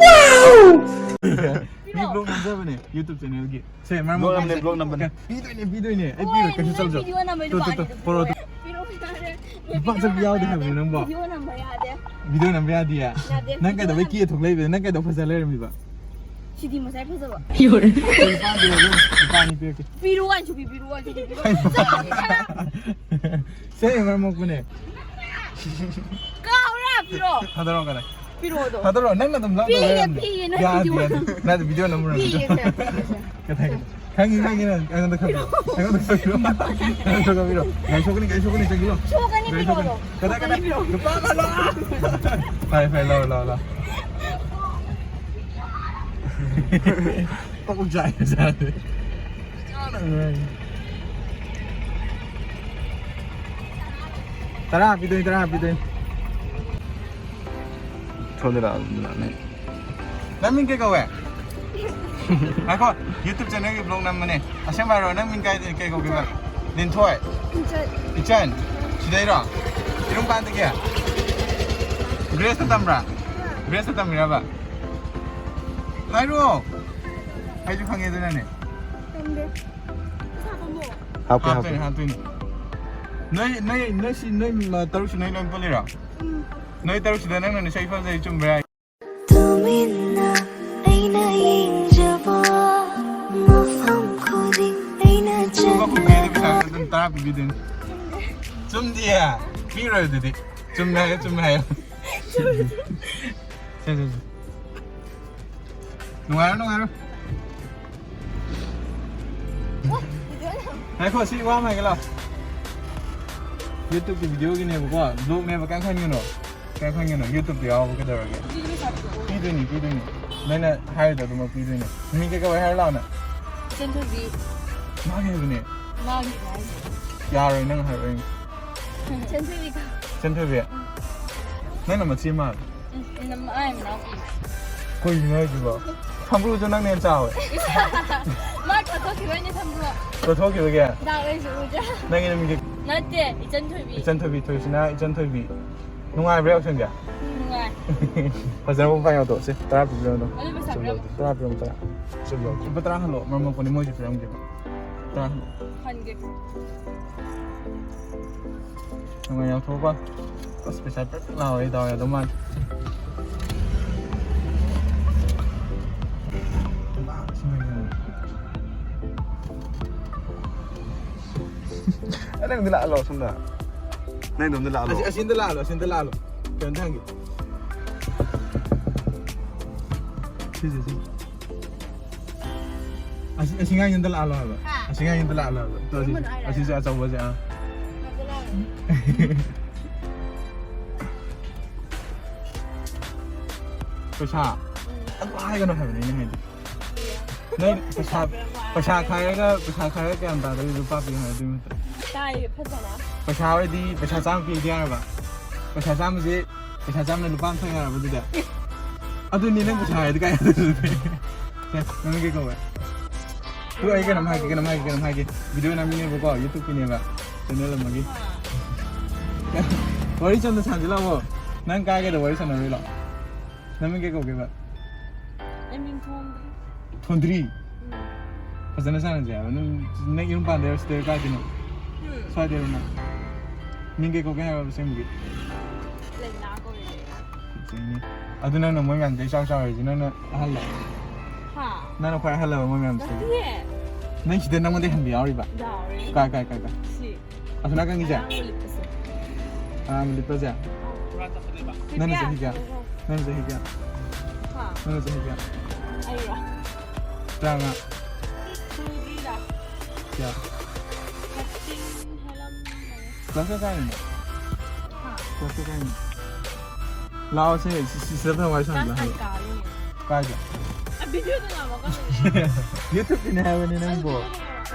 Wow! ꯃꯤ ꯄꯤꯔꯛꯑꯣ꯫ Block ꯅꯝꯖꯕꯅꯦ, YouTube ꯆꯦꯅꯦꯜꯒꯤ꯫ ꯁꯦ, ꯃꯔꯝ ꯕ꯭ꯂꯣꯛ ꯃꯣꯛꯄ ꯅꯝꯕꯅꯦ, ꯁꯦ꯫ ꯕ꯭ꯂꯣꯛ ꯅꯝꯕꯅꯦ꯫ ꯄꯤꯗꯣꯏꯅꯦ, ꯄꯤꯗꯣꯏꯅꯦ꯫ ꯑꯩ ꯍꯣꯏ, ꯄꯤꯔꯣꯏ, ꯀꯩꯁꯨ ꯅꯪ ꯆꯠꯂꯨ, ꯆꯠꯂꯨ꯫ ꯚꯤꯗꯤꯑꯣ ꯅꯝꯕꯩ ꯇꯣ, ꯇꯣ, ꯇꯣ, ꯅꯨꯄꯥꯅꯤ꯫ ꯄꯣꯔꯛꯑꯣ, ꯇꯣ꯫ ꯄꯤꯔꯛꯑꯣ ꯌꯥꯔꯦ꯫ ꯂꯨꯄꯥ ꯆꯠꯄ ꯌꯥꯎꯗꯦ ꯍꯥꯏꯕꯅꯦ ꯅꯪꯕꯣ꯫ ꯚꯤꯗꯤꯑꯣ ꯅꯝꯕ ꯌꯥꯗꯦ꯫ ꯚꯤꯗꯤꯑꯣ ꯅꯝꯕ ꯌꯥꯗꯤꯌꯦ? ꯌꯥꯗꯦ, ꯅꯪ ꯚꯤꯗꯤꯑꯣ ꯀꯩꯗꯧꯕꯩ ꯅꯝꯕ ꯀꯦ ꯊꯣꯛꯂꯛꯏꯕ? ꯅꯪ ꯀꯩꯗꯧ ꯐꯖ ꯂꯩꯔꯝꯃꯤꯕ? ꯁꯤꯗꯤ ꯉꯁꯥꯏ ꯐꯖꯕ꯫ ꯌꯣꯔꯦ꯫ ꯂꯨꯄꯥ ꯑꯅꯤ ꯄꯤꯔꯛꯑꯣ, ꯂꯨꯄꯥ ꯑꯅꯤ ꯄꯤꯔꯛꯀꯦ꯫ ꯄꯤꯔꯛꯑꯣ, ꯑꯩꯁꯨ ꯄꯤ-, ꯄꯤꯔꯛꯑꯣ, ꯑꯩꯁꯨ ꯄꯤ-, ꯄꯤꯔꯛꯑꯣ꯫ ꯆꯠꯂꯣ, ꯆꯠꯂꯣ꯫ ꯁꯦ, ꯃꯔꯝ ꯃꯣꯛꯄꯅꯦ꯫ ꯀꯥꯎꯔꯦ, ꯄꯤꯔꯛꯑꯣ꯫ ꯊꯥꯗꯔꯛꯑꯣ, ꯀꯗꯥꯏ? ꯄꯤꯔꯛꯑꯣ ꯑꯗꯣ꯫ ꯊꯥꯗꯔꯛꯑꯣ, ꯅꯪꯅ ꯑꯗꯨꯝ ꯂꯧꯗꯧ ꯄꯤꯒꯦ, ꯂꯩꯔꯝꯅꯦ꯫ ꯄꯤꯒꯦ, ꯅꯪ ꯌꯥꯗꯦ, ꯚꯤꯗꯤꯑꯣ ꯌꯥꯗꯦ꯫ ꯅꯪ ꯑꯗꯨꯝ ꯚꯤꯗꯤꯑꯣ ꯅꯝꯃꯨꯔꯣ, ꯄꯤꯒꯦ, ꯚꯤꯗꯤꯑꯣ꯫ ꯁꯦ, ꯄꯤꯒꯦ, ꯁꯦ꯫ ꯀꯗꯥꯏ, ꯀꯗꯥꯏ? ꯈꯪꯉꯤ, ꯈꯪꯉꯤ ꯅꯪ꯫ ꯑꯩꯉꯣꯟꯗ ꯈꯪꯕꯤꯔꯣ꯫ ꯑꯩꯉꯣꯟꯗ ꯈꯪꯕꯤꯔꯣ꯫ ꯑꯩꯉꯣꯟꯗ ꯈꯪꯕꯤꯔꯣ꯫ ꯒꯥꯔꯤ ꯁꯣꯛꯀꯅꯤ, ꯒꯥꯔꯤ ꯁꯣꯛꯀꯅꯤ, ꯆꯪꯈꯤꯂꯣ꯫ ꯁꯣꯛꯀꯅꯤ, ꯒꯥꯔꯤ ꯄꯤꯔꯛꯑꯣ ꯁꯣꯛꯀꯅꯤ꯫ ꯑꯗꯣ꯫ ꯀꯗꯥꯏ, ꯀꯗꯥꯏ? ꯁꯣꯛꯀꯅꯤ, ꯄꯤꯔꯛꯑꯣ꯫ ꯂꯨꯄꯥ ꯑꯃ ꯂꯧ꯫ ꯐꯔꯦ, ꯐꯔꯦ, ꯂꯧꯔꯣ, ꯂꯧꯔꯣ, ꯂꯧꯔꯣ꯫ ꯀꯣꯛ ꯆꯥꯛꯑꯦ, ꯆꯥꯗꯦ꯫ ꯇꯔꯥ ꯄꯤꯗꯣꯏꯅꯤ, ꯇꯔꯥ ꯄꯤꯗꯣꯏꯅꯤ꯫ ꯁꯣꯝꯗ ꯂꯥꯛꯑꯣ, ꯁꯣꯝꯗ ꯂꯥꯛꯑꯣ, ꯅꯪ꯫ ꯅꯪ ꯃꯤꯡ ꯀꯩ ꯀꯧꯋꯦ? ꯉꯥꯏꯈꯣ, YouTube ꯆꯦꯅꯦꯜꯒꯤ ꯕ꯭ꯂꯣꯛ ꯅꯝꯕꯅꯦ꯫ ꯑꯁꯦꯡꯕ ꯍꯥꯏꯔꯣ, ꯅꯪ ꯃꯤꯡ ꯀꯥꯏ, ꯀꯩ ꯀꯧꯒꯦꯕ? ꯂꯤꯟꯊꯣꯏ? ꯏꯆꯟ꯫ ꯏꯆꯟ? ꯁꯤꯗꯩꯔꯣ? ꯏꯔꯨꯝꯄꯥꯟꯗꯒꯤ? ꯒ꯭ꯔꯦꯁꯇ ꯇꯝꯕ꯭ꯔꯥ? ꯒ꯭ꯔꯦꯁꯇ ꯇꯝꯃꯤꯔꯕ? ꯍꯥꯏꯔꯣ! ꯑꯩꯁꯨ ꯈꯪꯉꯦ ꯑꯗꯨꯅꯅꯦ꯫ ꯇꯝꯗꯦ꯫ ꯄꯩꯁꯥ ꯄꯥꯝꯃꯣ? ꯍꯥꯞꯀꯦ, ꯍꯥꯞꯇꯣꯏꯅꯦ, ꯍꯥꯞꯀꯦ꯫ ꯍꯥꯞꯇꯣꯏꯅꯦ꯫ ꯅꯣꯏ, ꯅꯣꯏ, ꯅꯣꯏ ꯁꯤ, ꯅꯣꯏ ꯃ-, ꯇꯔꯨꯛꯁꯤ ꯅꯣꯏ ꯂꯣꯏ ꯄꯨꯜꯂꯤꯔꯣ? ꯎꯝ꯫ ꯅꯣꯏ ꯇꯔꯨꯛꯁꯤꯗ ꯅꯪꯅ ꯅꯁꯛ ꯐꯖꯩ ꯆꯨꯝꯕ꯭ꯔꯥ? ꯇꯨꯃꯤꯟꯅ ꯑꯩꯅ ꯌꯦꯡꯖꯕ ꯃꯐꯝ ꯈꯨꯗꯤꯡ ꯑꯩꯅ ꯂꯨꯄꯥ ꯀꯨꯟ ꯄꯤꯔꯗꯤ ꯆꯠꯂꯒ ꯄꯩꯁꯥ ꯑꯗꯨꯝ ꯇꯔꯥ ꯄꯤꯕꯤꯗꯣꯏꯅꯤ꯫ ꯆꯨꯝꯗꯤꯌꯦ꯫ ꯄꯤꯔꯣꯏ ꯑꯗꯨꯗꯤ꯫ ꯆꯨꯝꯃꯦ ꯍꯥꯏꯌꯣ, ꯆꯨꯝꯃꯦ ꯍꯥꯏꯌꯣ꯫ ꯁꯦ, ꯁꯦ, ꯁꯦ꯫ ꯅꯨꯡꯉꯥꯏꯔꯣ, ꯅꯨꯡꯉꯥꯏꯔꯣ꯫ ꯉꯥꯏꯈꯣ, ꯁꯤ ꯋꯥ ꯑꯃ ꯍꯥꯏꯒꯦ ꯂꯥꯎ꯫ YouTube-ꯀꯤ video-ꯒꯤꯅꯦꯕꯀꯣ, vlog-ꯅꯦꯕ, ꯀꯩꯝ ꯈꯟꯒꯅꯨ꯫ ꯀꯩꯝ ꯈꯟꯒꯅꯨ, YouTube-ꯇ ꯌꯥꯎꯕ ꯀꯩꯗꯧꯔꯒꯦ? ꯑꯗꯨꯗꯤ ꯄꯩꯁꯥ ꯄꯤꯔꯛꯑꯣ꯫ ꯄꯤꯗꯣꯏꯅꯤ, ꯄꯤꯗꯣꯏꯅꯤ꯫ ꯅꯪꯅ ꯍꯥꯏꯔꯤꯗꯣ ꯑꯗꯨꯃꯛ ꯄꯤꯗꯣꯏꯅꯤ꯫ ꯃꯃꯤꯡ ꯀꯩ ꯀꯧꯋꯦ ꯍꯥꯏꯔꯣ ꯂꯥꯎꯅ? ꯏꯆꯟꯊꯣꯏꯕꯤ꯫ ꯃꯥꯒꯤ ꯍꯥꯏꯕꯅꯦ꯫ ꯃꯥꯒꯤ ꯍꯥꯏꯁꯦ꯫ ꯌꯥꯔꯣꯏ, ꯅꯪ ꯍꯥꯏꯔꯣꯏ꯫ ꯏꯆꯟꯊꯣꯏꯕꯤ ꯀꯧ꯫ ꯏꯆꯟꯊꯣꯏꯕꯤ? ꯎꯝ꯫ ꯅꯪꯅ ꯃꯆꯦ ꯃꯥꯜꯂꯦ꯫ ꯎꯝ, ꯏꯅꯝ-, ꯑꯥ, ꯏꯅꯥꯎꯄꯤ꯫ ꯀꯩꯅꯣ ꯍꯥꯏꯁꯤꯕꯣ? ꯁꯝꯕ꯭ꯔꯨꯁꯨ ꯅꯪꯅ ꯍꯦꯟꯅ ꯆꯥꯎꯋꯦ꯫ ꯃꯥ ꯀꯣꯠꯊꯣꯛꯈꯤꯕꯩꯅꯦ ꯁꯝꯕ꯭ꯔꯨ꯫ ꯀꯣꯠꯊꯣꯛꯈꯤꯕꯒꯤ? ꯗꯥꯛ ꯂꯩꯁꯨ ꯎꯗ꯭ꯔꯥ? ꯅꯪꯒꯤ ꯅꯃꯤꯡꯁꯦ? ꯅꯠꯇꯦ, ꯏꯆꯟ ꯊꯣꯏꯕꯤ꯫ ꯏꯆꯟ ꯊꯣꯏꯕꯤ, ꯊꯣꯏꯁꯤꯅ ꯏꯆꯟ ꯊꯣꯏꯕꯤ꯫ ꯅꯨꯡꯉꯥꯏꯕ꯭ꯔꯥ ꯌꯥꯎꯁꯪꯁꯦ? ꯅꯨꯡꯉꯥꯏ꯫ ꯐꯖꯅ ꯃꯄꯥꯟ ꯌꯥꯎꯊꯣꯛꯑꯣ꯫ ꯁꯦ, ꯇꯔꯥ ꯄꯤꯕꯤꯔꯣ ꯑꯗꯣ꯫ ꯑꯗꯨ ꯄꯩꯁꯥ ꯄꯤꯔꯝꯃꯣ꯫ ꯇꯔꯥ ꯄꯤꯔꯝꯃꯣ, ꯇꯔꯥ꯫ ꯁꯨꯝ ꯂꯧꯒꯦ꯫ ꯂꯨꯄꯥ ꯇꯔꯥ ꯍꯜꯂꯣ, ꯃꯔꯝ ꯃꯣꯛꯄꯅꯤ, ꯃꯣꯏꯁꯨ ꯄꯤꯔꯝꯒꯦꯕ꯫ ꯇꯔꯥ ꯍꯜꯂꯣ꯫ ꯍꯟꯒꯦ꯫ ꯅꯨꯡꯉꯥꯏ ꯌꯥꯎꯊꯣꯛꯄ꯫ ꯑꯁ, ꯄꯩꯁꯥ ꯄꯤꯛ ꯂꯥꯎꯔꯦ, ꯗꯥꯎ ꯌꯥꯗꯧ ꯃꯥꯜꯂꯦ꯫ ꯑꯦ, ꯅꯪꯗꯤ ꯂꯥꯛꯍꯜꯂꯣ ꯁꯣꯝꯗ꯫ ꯅꯪꯗꯣꯝꯗ ꯂꯥꯛꯍꯜꯂꯣ꯫ ꯑꯁꯤ, ꯑꯁꯤꯟꯗ ꯂꯥꯛꯍꯜꯂꯣ, ꯑꯁꯤꯟꯗ ꯂꯥꯛꯍꯜꯂꯣ꯫ ꯀꯩꯅꯣꯝꯇ ꯍꯪꯒꯦ꯫ ꯁꯤꯁꯦ, ꯁꯤ꯫ ꯑꯁꯤ, ꯑꯁꯤ ꯉꯥꯏ ꯌꯨꯝꯗ ꯂꯥꯛꯍꯜꯂꯣ ꯍꯥꯏꯕ꯫ ꯍꯥ? ꯑꯁꯤ ꯉꯥꯏ ꯌꯨꯝꯗ ꯂꯥꯛꯍꯜꯂꯣ ꯍꯥꯏꯕ꯫ ꯇꯣ, ꯑꯁꯤ, ꯀꯔꯝꯕꯅꯣ ꯍꯥꯏꯔꯣ? ꯑꯁꯤꯁꯦ ꯑꯆꯧꯕꯁꯦ, ꯑꯥ꯫ ꯉꯥꯏꯈꯣ ꯂꯥꯛꯑꯣ꯫ ꯄꯩꯁꯥ꯫ ꯎꯝ꯫ ꯑꯗꯨ ꯍꯥꯏꯒꯅꯨ ꯍꯥꯏꯕꯅꯦ ꯑꯩꯅ ꯍꯥꯏꯗꯤ꯫ ꯅꯪ ꯄꯩꯁꯥ, ꯄꯩꯁꯥ ꯈꯥꯏꯔꯒ, ꯄꯩꯁꯥ ꯈꯥꯏꯔꯒ ꯀꯌꯥꯝ ꯇꯥꯗꯣꯏ ꯂꯨꯄꯥ ꯄꯤꯌꯨ ꯍꯥꯏꯕ ꯑꯗꯨꯒꯤ ꯃꯇꯝ? ꯇꯥꯏꯌꯦ ꯐꯖꯅ꯫ ꯄꯩꯁꯥ ꯑꯣꯏꯗꯤ ꯄꯩꯁꯥ ꯆꯥꯝꯃ ꯄꯤꯒꯦ ꯍꯥꯏꯔꯕ? ꯄꯩꯁꯥ ꯆꯥꯝꯃꯁꯦ, ꯄꯩꯁꯥ ꯆꯥꯝꯃꯅ ꯂꯨꯄꯥ ꯑꯃ ꯊꯣꯛꯑꯦ ꯍꯥꯏꯔꯕ ꯑꯗꯨꯗꯤ? ꯑꯗꯨꯅꯤ ꯅꯪ ꯄꯩꯁꯥ ꯍꯥꯏꯗꯤ ꯀꯥꯏ ꯊꯣꯛꯇꯣꯏꯅꯣ? ꯁꯦ, ꯅꯪ ꯀꯩ ꯀꯧꯋꯦ? ꯑꯗꯨ ꯑꯩ ꯀꯩꯅꯣꯝ ꯍꯥꯏꯒꯦ, ꯀꯩꯅꯣꯝ ꯍꯥꯏꯒꯦ, ꯀꯩꯅꯣꯝ ꯍꯥꯏꯒꯦ꯫ Video ꯅꯝꯃꯤꯅꯦꯕꯀꯣ, YouTube-ꯀꯤꯅꯦꯕ, channel ꯑꯃꯒꯤ꯫ ꯋꯥꯔꯤ ꯆꯝꯅ ꯁꯥꯟꯅꯁꯤ ꯂꯥꯛꯑꯣ꯫ ꯅꯪ ꯀꯥꯏꯒꯗ ꯋꯥꯔꯤ ꯁꯥꯟꯅꯔꯣꯏ ꯂꯥꯛꯑꯣ꯫ ꯅꯃꯤꯡ ꯀꯩ ꯀꯧꯒꯦꯕ? ꯑꯩ ꯃꯤꯡ ꯊꯣꯟꯗ꯭ꯔꯤ꯫ ꯊꯣꯟꯗ꯭ꯔꯤ? ꯎꯝ꯫ ꯐꯖꯅ ꯁꯥꯟꯅꯁꯦ ꯍꯥꯏꯕ꯫ ꯅꯪ, ꯅꯪ ꯌꯨꯝ ꯄꯥꯟꯗꯣꯏꯔꯣ, ꯁꯤꯗ ꯀꯥꯏꯗꯩꯅꯣ? ꯎꯝ꯫ ꯁ꯭ꯋꯥꯏꯗꯩꯔꯣ ꯅꯪ? ꯃꯤꯡ ꯀꯩ ꯀꯧꯒꯦ ꯍꯥꯏꯕ ꯑꯁꯦꯡꯕꯒꯤ? ꯂꯩꯅꯥ ꯀꯧꯋꯦ꯫ ꯑꯗꯨ ꯅꯪꯅ ꯃꯣꯏ ꯃꯌꯥꯝꯗꯩ ꯏꯆꯥꯎ ꯆꯥꯎꯔꯤꯁꯦ ꯅꯪꯅ ꯑꯍꯜꯂꯣ? ꯍꯥ? ꯅꯪꯅ ꯈ꯭ꯋꯥꯏ ꯑꯍꯜꯂꯕ ꯃꯣꯏ ꯃꯌꯥꯝꯁꯤꯗꯒꯤ? ꯅꯠꯇꯤꯌꯦ꯫ ꯅꯪ ꯁꯤꯗ ꯅꯪꯉꯣꯟꯗꯩ ꯍꯟꯕ ꯌꯥꯎꯔꯤꯕ? ꯌꯥꯎꯔꯦ꯫ ꯀꯥꯏ ꯀꯥꯏ ꯀꯥꯏ ꯀꯥꯏ? ꯁꯤ꯫ ꯑꯁꯣꯝ ꯅꯥꯀꯟꯒꯤꯁꯦ? ꯑꯉꯥꯡꯕ ꯂꯤꯠꯄꯁꯦ꯫ ꯑꯥ, ꯂꯤꯠꯄꯁꯦ? ꯅꯪꯅ ꯆꯍꯤ ꯀꯌꯥ? ꯅꯪꯅ ꯆꯍꯤ ꯀꯌꯥ? ꯍꯥ? ꯅꯪꯅ ꯆꯍꯤ ꯀꯌꯥ? ꯑꯩꯔꯣ? ꯇꯔꯥꯃꯉꯥ꯫ ꯀꯨꯏꯗ꯭ꯔꯤꯗ꯫ ꯀꯌꯥ? ꯊꯥꯔꯇꯤꯟ ꯍꯦꯜꯂꯝꯃꯅꯤ꯫ ꯀ꯭ꯂꯥꯁ ꯀꯌꯥ ꯀꯥꯏꯅꯣ? ꯍꯥ? ꯀ꯭ꯂꯥꯁ ꯀꯌꯥ ꯀꯥꯏꯅꯣ? ꯂꯥꯛꯑꯣꯁꯦ, ꯁꯤ, ꯁꯤ, ꯁꯤꯗ ꯐꯖꯅ ꯋꯥꯔꯤ ꯀ꯭ꯂꯥꯁ ꯁꯥꯟꯅꯁꯦ꯫ ꯀꯌꯥ ꯀꯥꯔꯤꯅꯣ? ꯀꯥꯏꯗ? ꯑ, ꯚꯤꯗꯤꯑꯣꯗ ꯉꯥꯡꯕ ꯀꯥꯟꯗ꯫ ꯌꯨꯇ꯭ꯌꯨꯕꯇꯅꯦ ꯍꯥꯏꯕꯅꯦ ꯅꯪꯕꯣ꯫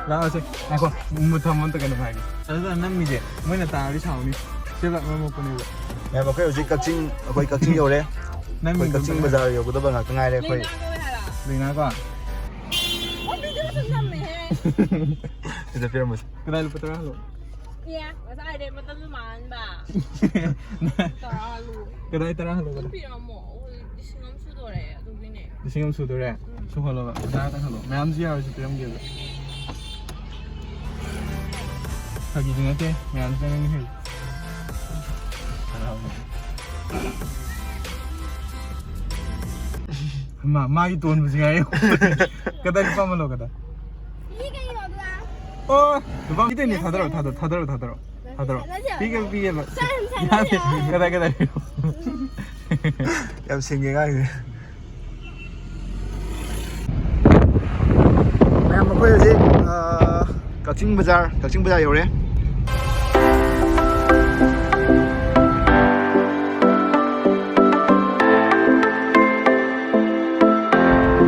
ꯂꯥꯛꯑꯣꯁꯦ꯫ ꯉꯥꯏꯈꯣ, ꯃꯨꯠ ꯊꯝꯃꯣ ꯑꯝꯇ ꯀꯩꯅꯣ ꯍꯥꯏꯒꯦ꯫ ꯑꯗꯨꯗ ꯅꯝꯃꯤꯁꯦ ꯃꯣꯏꯅ ꯇꯥꯔꯗꯤ ꯁꯥꯎꯅꯤ꯫ ꯁꯤꯕ ꯃꯔꯝ ꯃꯣꯛꯄꯅꯦꯕ꯫ ꯃꯌꯥꯝ, ꯑꯩꯈꯣꯏ ꯍꯧꯖꯤꯛ ꯀꯛꯆꯤꯡ, ꯑꯩꯈꯣꯏ ꯀꯛꯆꯤꯡ ꯌꯧꯔꯦ꯫ ꯅꯪ ꯑꯩꯈꯣꯏ ꯃꯤꯡꯗꯣ ꯀꯛꯆꯤꯡ ꯑꯝꯇ ꯕꯖꯥꯔ ꯌꯧꯒꯗꯕ ꯉꯥꯛꯇ ꯉꯥꯏꯔꯦ ꯑꯩꯈꯣꯏ꯫ ꯂꯩꯅꯥꯀꯣ꯫ ꯑꯣ, ꯚꯤꯗꯤꯑꯣꯁꯨ ꯅꯝꯃꯦꯍꯦ꯫ ꯁꯤꯗ ꯄꯤꯔꯝꯃꯨꯁꯦ꯫ ꯀꯗꯥꯏ ꯂꯨꯄꯥ ꯇꯔꯥ ꯍꯜꯂꯣ? ꯑꯦ, ꯉꯁꯥꯏꯗꯩ ꯃꯇꯝꯁꯨ ꯃꯥꯡꯍꯟꯕ꯫ ꯇꯔꯥ ꯍꯜꯂꯨ꯫ ꯀꯗꯥꯏ ꯇꯔꯥ ꯍꯜꯂꯣ? ꯑꯗꯨꯝ ꯄꯤꯔꯝꯃꯣ꯫ ꯑꯩꯈꯣꯏ ꯂꯤꯁꯤꯡ ꯑꯃ ꯁꯨꯗꯣꯔꯦ, ꯑꯗꯨꯒꯤꯅꯦ꯫ ꯂꯤꯁꯤꯡ ꯑꯃ ꯁꯨꯗꯣꯔꯦ? ꯎꯝ꯫ ꯁꯨꯍꯜꯂꯣꯕ꯫ ꯇꯔꯥ ꯈꯛꯇꯪ ꯍꯜꯂꯣ꯫ ꯃꯌꯥꯝꯁꯨ ꯌꯥꯔꯣꯏꯁꯨ ꯄꯤꯔꯝꯒꯦꯕ꯫ ꯐꯥꯒꯤꯗꯤ ꯅꯠꯇꯦ꯫ ꯃꯌꯥꯝꯁꯨ ꯅꯪꯅ ꯍꯦꯜꯂꯤ꯫ ꯃꯥ, ꯃꯥꯒꯤ ꯇꯣꯟꯕꯁꯤ ꯉꯥꯏꯔꯦ꯫ ꯀꯗꯥꯏ ꯂꯨꯄꯥ ꯑꯃ ꯂꯧ, ꯀꯗꯥꯏ? ꯑꯣ, ꯂꯨꯄꯥ ꯄꯤꯗꯣꯏꯅꯦ꯫ ꯊꯥꯗꯔꯣ, ꯊꯥꯗꯔꯣ, ꯊꯥꯗꯔꯣ, ꯊꯥꯗꯔꯣ, ꯊꯥꯗꯔꯣ꯫ ꯄꯤꯒꯦ, ꯄꯤꯒꯦꯕ꯫ ꯌꯥꯗꯦ꯫ ꯀꯗꯥꯏ, ꯀꯗꯥꯏ? ꯌꯥꯝ ꯁꯤꯡꯉꯦ ꯑꯉꯥꯡꯁꯦ꯫ ꯃꯌꯥꯝ, ꯑꯩꯈꯣꯏ ꯍꯧꯖꯤꯛ, ꯑ, ꯀꯛꯆꯤꯡ ꯕꯖꯥꯔ, ꯀꯛꯆꯤꯡ ꯕꯖꯥꯔ ꯌꯧꯔꯦ꯫